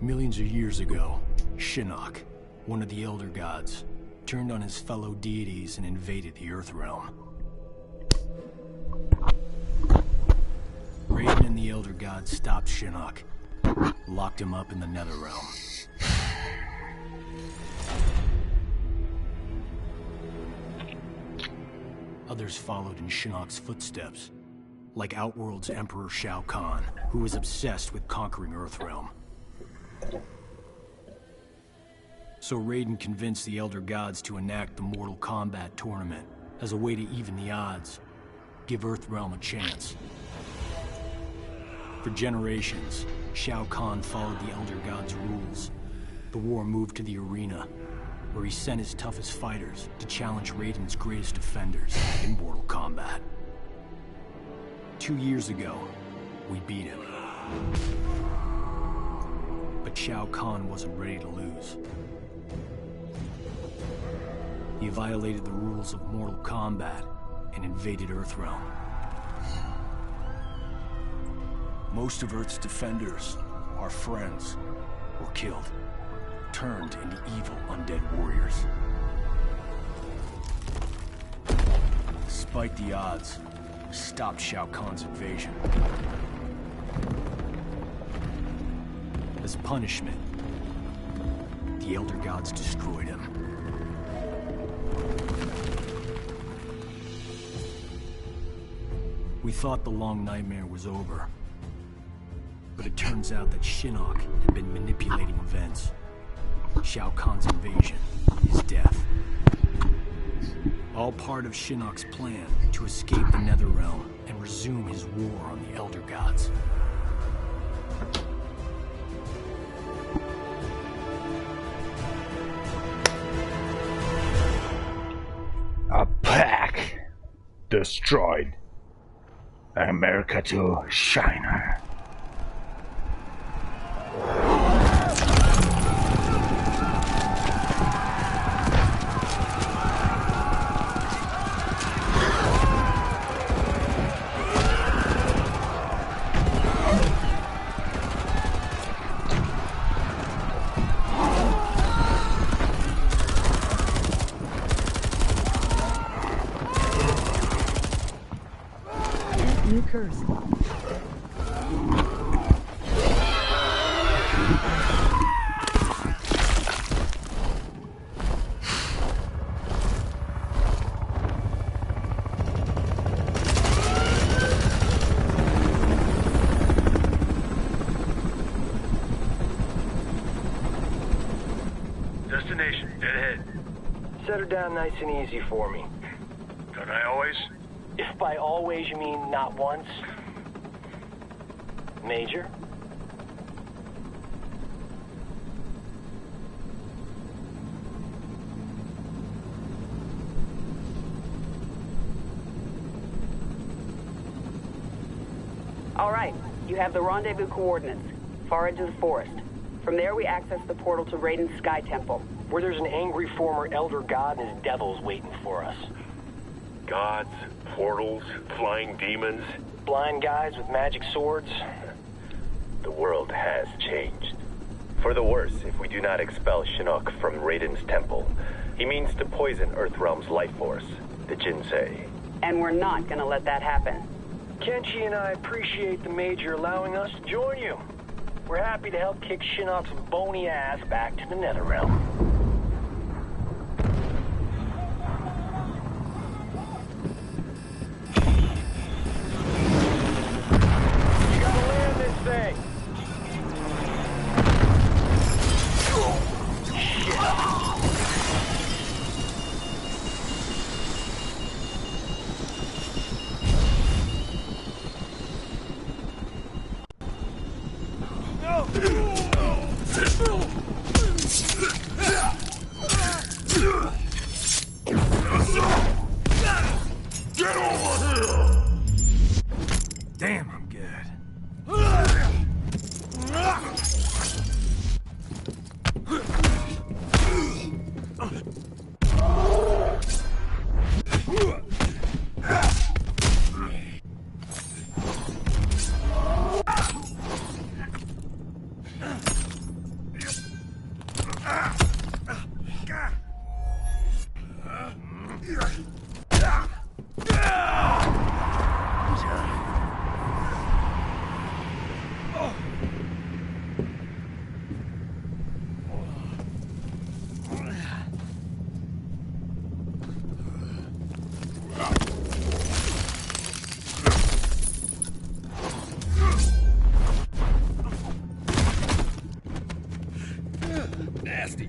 Millions of years ago, Shinnok, one of the Elder Gods, turned on his fellow deities and invaded the Earth Realm. Raiden and the Elder Gods stopped Shinnok, locked him up in the Nether Realm. Others followed in Shinnok's footsteps, like Outworld's Emperor Shao Kahn, who was obsessed with conquering Earthrealm. So Raiden convinced the Elder Gods to enact the Mortal Kombat tournament as a way to even the odds, give Earthrealm a chance. For generations, Shao Kahn followed the Elder Gods' rules. The war moved to the arena, where he sent his toughest fighters to challenge Raiden's greatest defenders in Mortal Kombat. 2 years ago, we beat him. But Shao Kahn wasn't ready to lose. He violated the rules of Mortal Kombat and invaded Earthrealm. Most of Earth's defenders, our friends, were killed, turned into evil undead warriors. Despite the odds, we stopped Shao Kahn's invasion. As punishment, the Elder Gods destroyed him. We thought the long nightmare was over. But it turns out that Shinnok had been manipulating events. Shao Kahn's invasion, his death. All part of Shinnok's plan to escape the Netherrealm and resume his war on the Elder Gods. destroyed America to China. New curse. Destination, dead ahead. Set her down nice and easy for me. Don't I always? If by always you mean not once. Major? All right, you have the rendezvous coordinates. Far edge of the forest. From there we access the portal to Raiden's Sky Temple. Where there's an angry former Elder God and his devils waiting for us. Gods, portals, flying demons. Blind guys with magic swords. The world has changed. For the worse, if we do not expel Shinnok from Raiden's temple. He means to poison Earthrealm's life force, the Jinsei. And we're not gonna let that happen. Kenshi and I appreciate the Major allowing us to join you. We're happy to help kick Shinnok's bony ass back to the Netherrealm. You gotta land this thing! Get over here! Damn, I'm good. Nasty.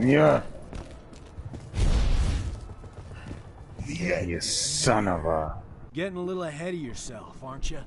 Yeah. You son of a... Getting a little ahead of yourself, aren't you?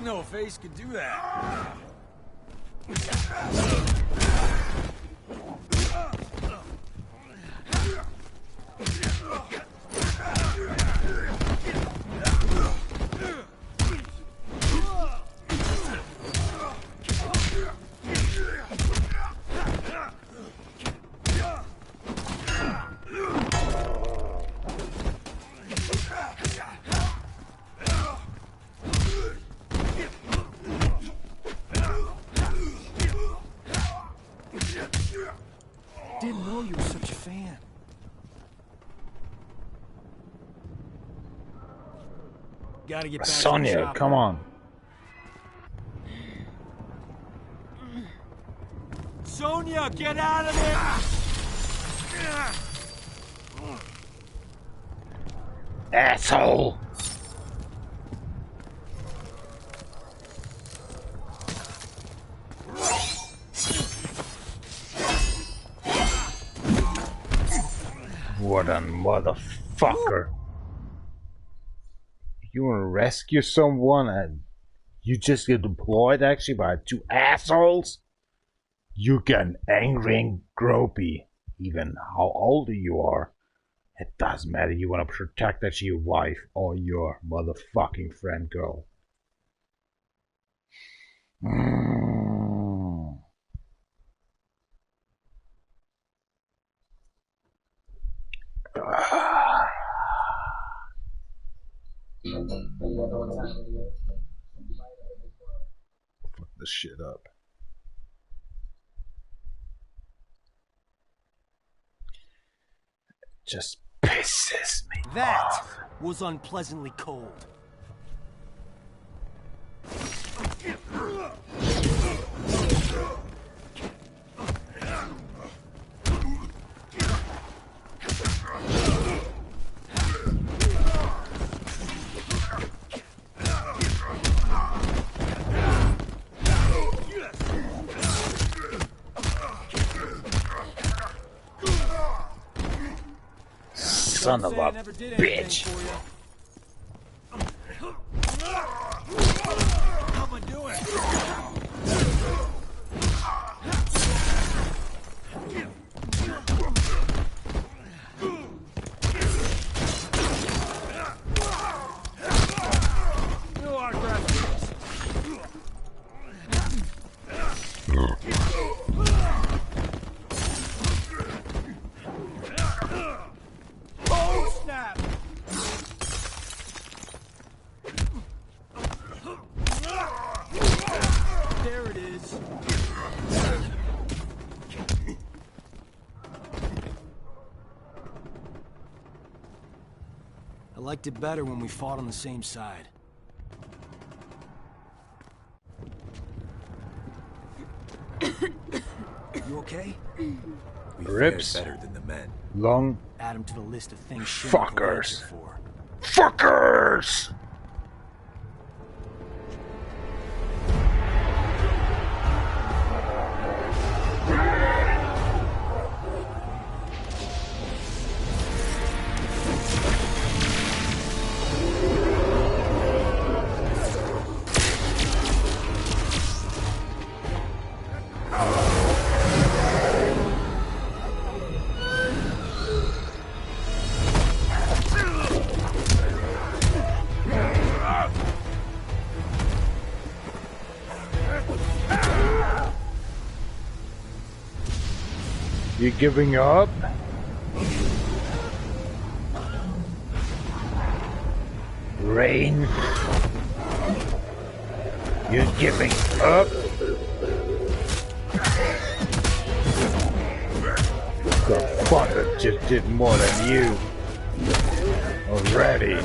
Didn't know a face could do that. Didn't know you were such a fan. Gotta get back Sonya, to the shop. Come on. Sonya, get out of there! Asshole! What a motherfucker. You wanna rescue someone and you just get deployed actually by two assholes? You get angry and gropey, even how old you are. It doesn't matter, you wanna protect actually your wife or your motherfucking friend girl. Fuck this shit up. It just pisses me off. That was unpleasantly cold. Son of a bitch. How am I doing? No autographs, please. Oh, snap! There it is. I liked it better when we fought on the same side. You okay? We Rips. fared better than the men. Long Add him to the list of things Shinnok will fuckers. answer for. Fuckers! You giving up? Rain? You're giving up? The fucker just did more than you already.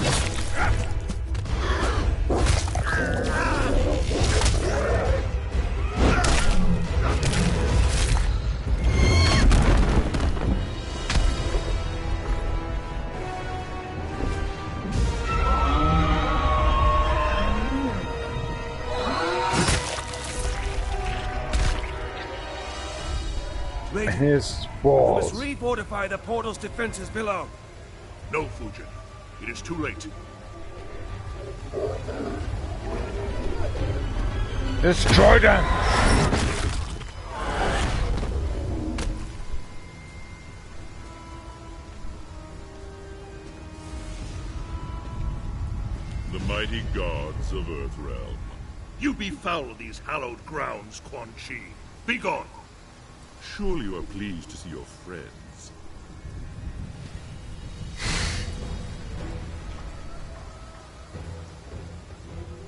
His balls. We must refortify the portal's defenses below. No, Fujin. It is too late. Destroy them! The mighty gods of Earthrealm. You befoul these hallowed grounds, Quan Chi. Begone! Surely you are pleased to see your friends.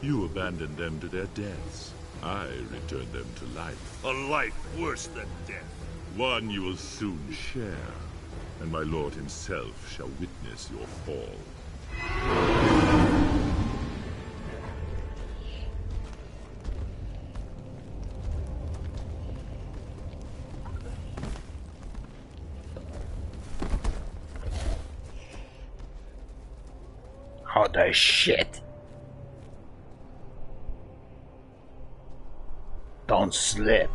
You abandoned them to their deaths. I return them to life. A life worse than death. One you will soon share, and my lord himself shall witness your fall. Oh, the shit. Don't slip.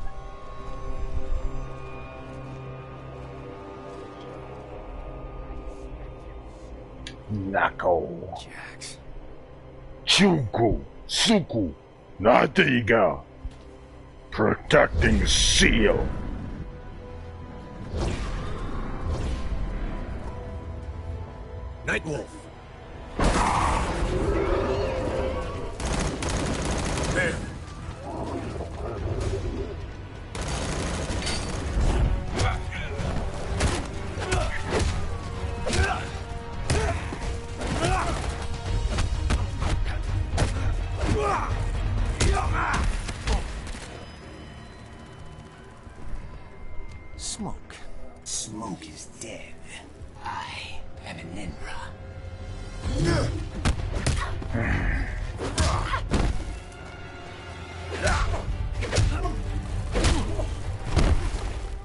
Nako. Jax. Chuku, Suku, Nadiga. Protecting seal. Nightwolf. There. Smoke. Smoke is dead. I am Enenra.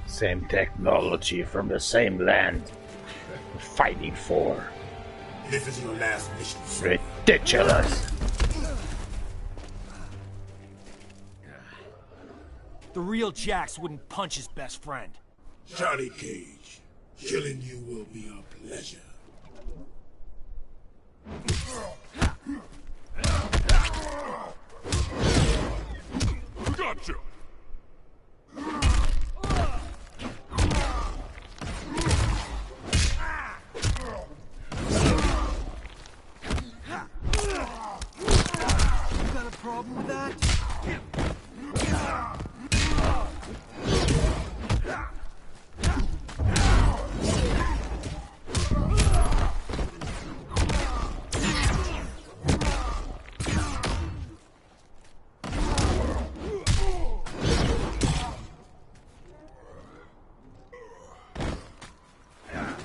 Same technology from the same land. We're fighting for. This is your last mission. Ridiculous. The real Jax wouldn't punch his best friend. Johnny Cage, killing you will be a pleasure. Gotcha! You got a problem with that?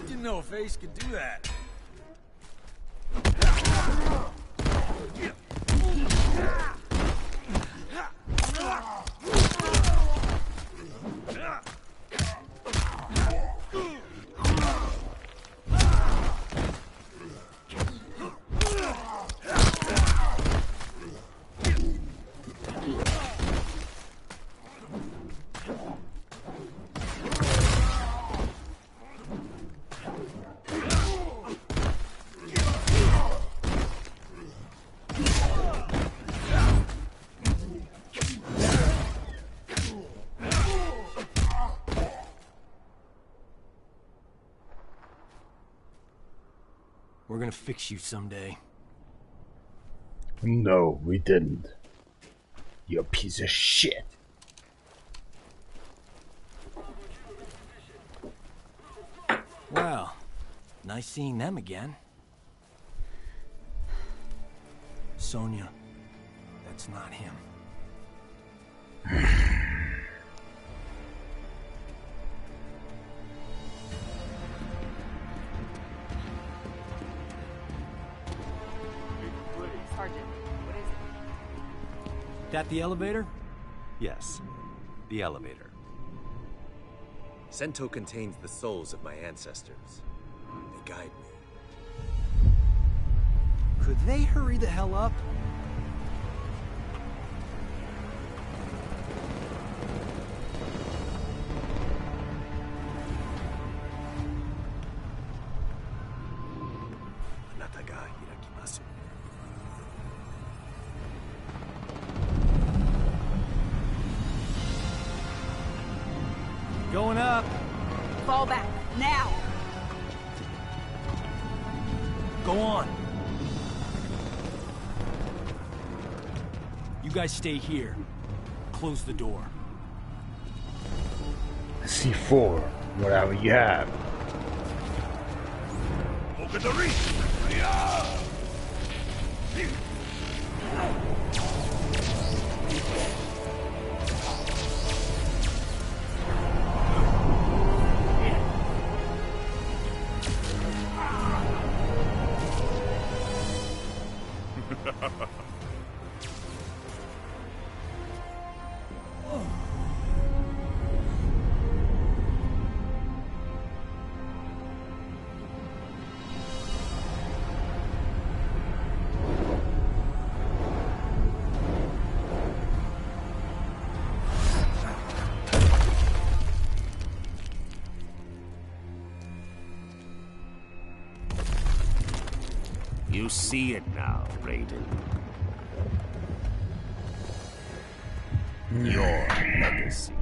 Didn't know a face could do that. We're gonna fix you someday. No, we didn't. You piece of shit. Well, nice seeing them again. Sonya, that's not him. Sergeant, what is it? That the elevator? Yes, the elevator. Sento contains the souls of my ancestors. They guide me. Could they hurry the hell up? Anata ga hirakimasu. Fall back, now! Go on. You guys stay here. Close the door. C4, whatever you have. Open the reach! You see it now, Raiden. Your legacy.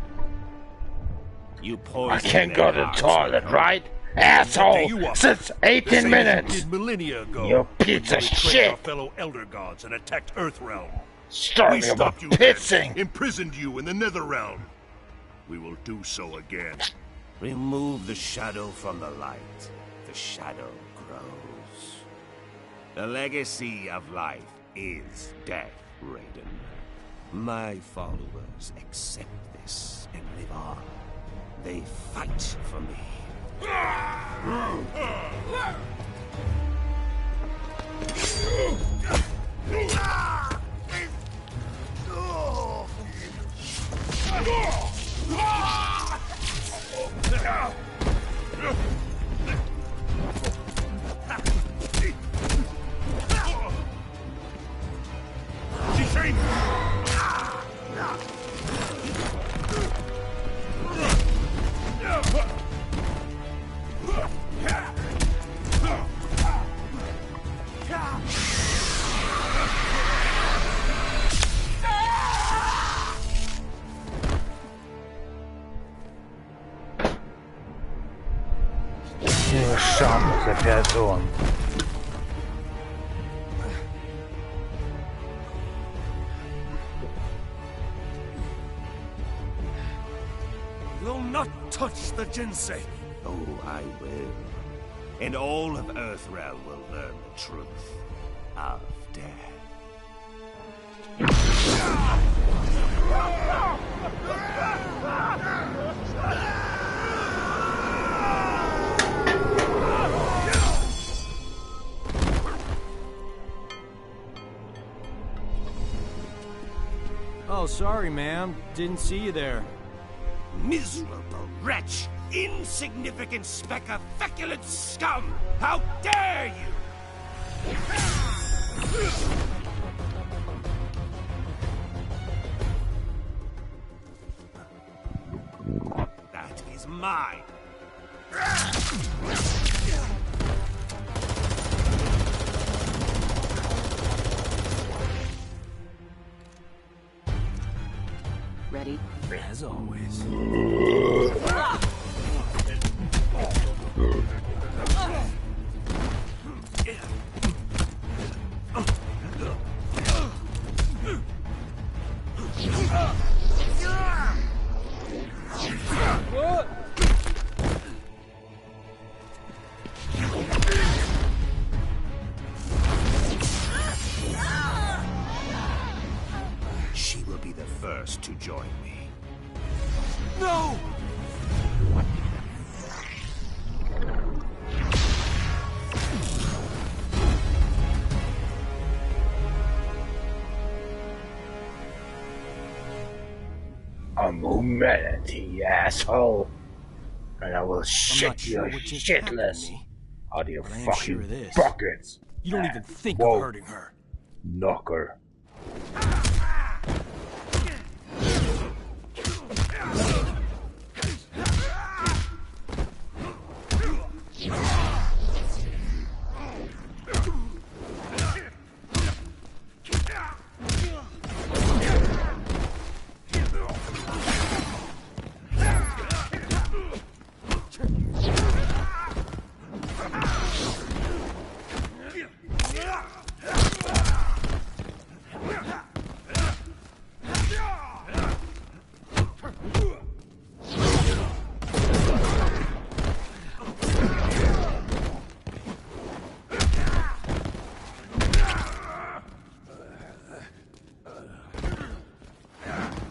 You poisoned I can't go to the their toilet, hearts. right? Asshole! You up. Since The 18 same as you minutes! did millennia ago, You piece when of you betrayed shit! Our fellow Elder Gods and attacked Earthrealm. Starting We stopped about you then, pissing! imprisoned you in the Netherrealm. We will do so again. Remove the shadow from the light. The shadow grows. The legacy of life is death, Raiden. My followers accept this and live on. They fight for me. Nur schamlose Person. You'll not touch the Jinsei. Oh, I will. And all of Earthrealm will learn the truth of death. Oh, sorry, ma'am. Didn't see you there. Miserable wretch! Insignificant speck of feculent scum! How dare you! That is mine! Ready? As always. She will be the first to join me. No! I'm humanity, asshole. And I will shit not sure your what just happened to shitless me, out of your but I am fucking sure of this. buckets. You don't even think Whoa. of hurting her. Knocker.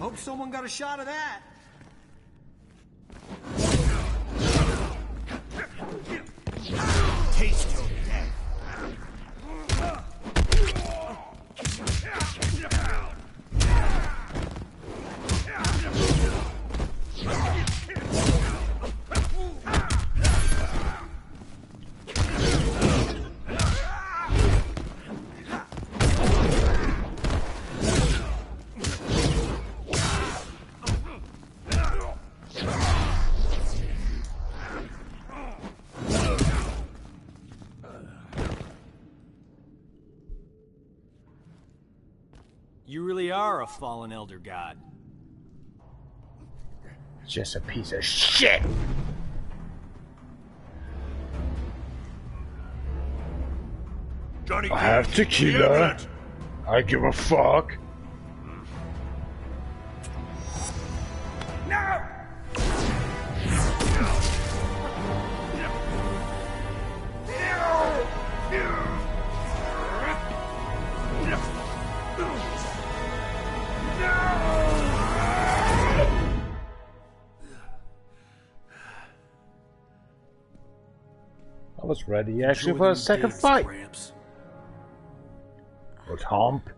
Hope someone got a shot of that. Taste your death. You really are a fallen elder god. Just a piece of shit. Johnny I have tequila. I give a fuck. No! I was ready actually for a second fight. Gramps. With hump.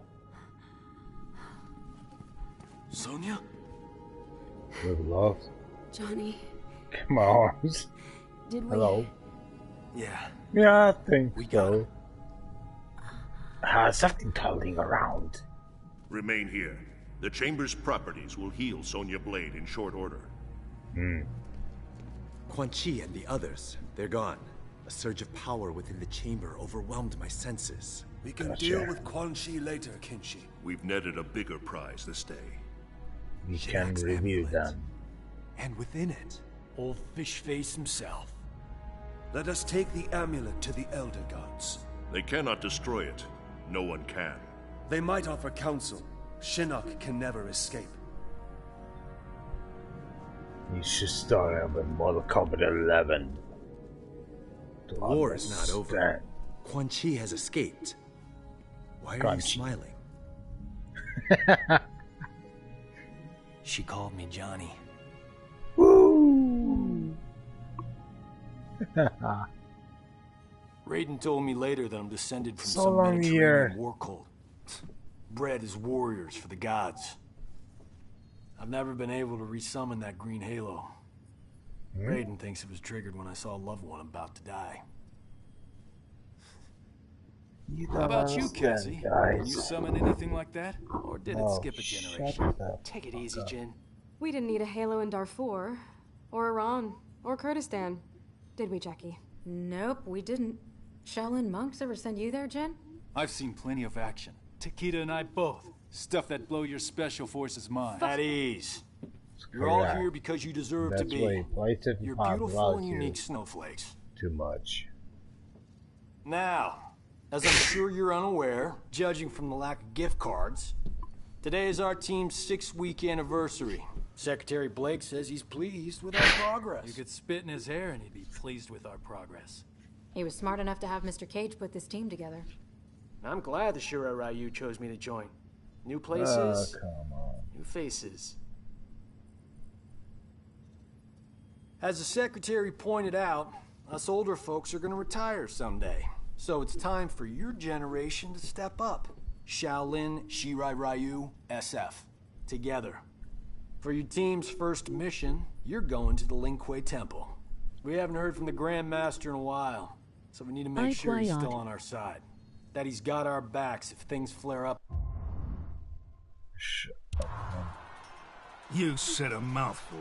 Sonya? With love. Johnny. My arms. Did we? Hello. Yeah. Yeah, I think so. Something toddling around. Remain here. The chamber's properties will heal Sonya Blade in short order. Hmm. Quan Chi and the others, they're gone. A surge of power within the chamber overwhelmed my senses. We can deal with Quan Chi later, Kenshi. We've netted a bigger prize this day. We can review them. And within it, old fish face himself. Let us take the amulet to the Elder Gods. They cannot destroy it. No one can. They might offer counsel. Shinnok can never escape. You should start up with Mortal Kombat 11. The war is not over. Quan Chi has escaped. Why are you smiling? She called me Johnny. Woo! Raiden told me later that I'm descended from So some long Mediterranean year. war cult. Bred as warriors for the gods. I've never been able to resummon that green halo. Hmm? Raiden thinks it was triggered when I saw a loved one about to die. You How about you, understand, Cassie? guys. Can you summon anything like that? Or did it Oh, skip a shut generation? the Take it easy, Jin. We didn't need a halo in Darfur, or Iran, or Kurdistan, did we, Jackie? Nope, we didn't. Shaolin monks ever send you there, Jin? I've seen plenty of action. Takeda and I both. Stuff that blow your special forces mind. At ease. You're all Correct. here because you deserve That's to be. why PlayStation You're 5 beautiful loves and you unique snowflakes. Too much. Now, as I'm sure you're unaware, judging from the lack of gift cards, today is our team's 6-week anniversary. Secretary Blake says he's pleased with our progress. You could spit in his hair and he'd be pleased with our progress. He was smart enough to have Mr. Cage put this team together. I'm glad the Shura Ryu chose me to join. New places, Oh, come on. new faces. As the secretary pointed out, us older folks are going to retire someday. So it's time for your generation to step up. Shaolin, Shirai Ryu, SF. Together. For your team's first mission, you're going to the Lin Kuei Temple. We haven't heard from the Grand Master in a while, so we need to make sure he's still on our side. That he's got our backs if things flare up. Shut up, man. You said a mouthful.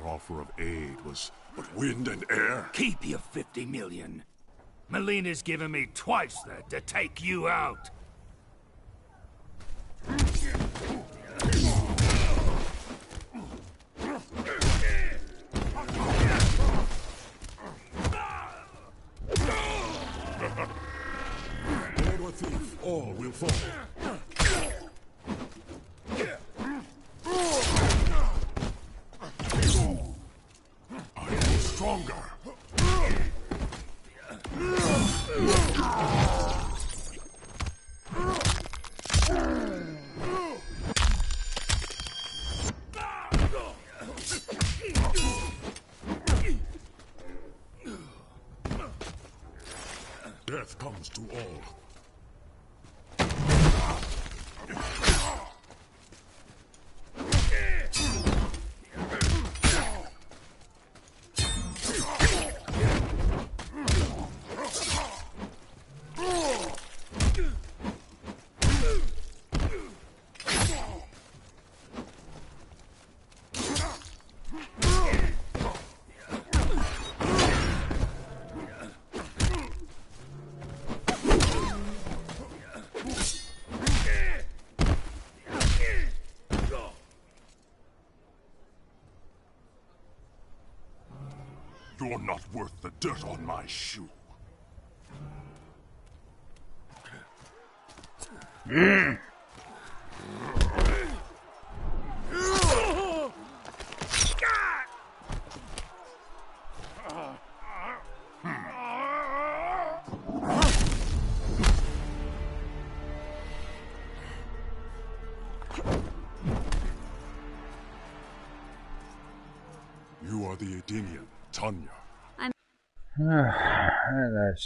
offer of aid was but wind and air? Keep your 50 million. Mileena's given me twice that to take you out. Lord or thief, all will fall. I am stronger. Death comes to all. You're not worth the dirt on my shoe. You are the Edenian, Tanya. And that's just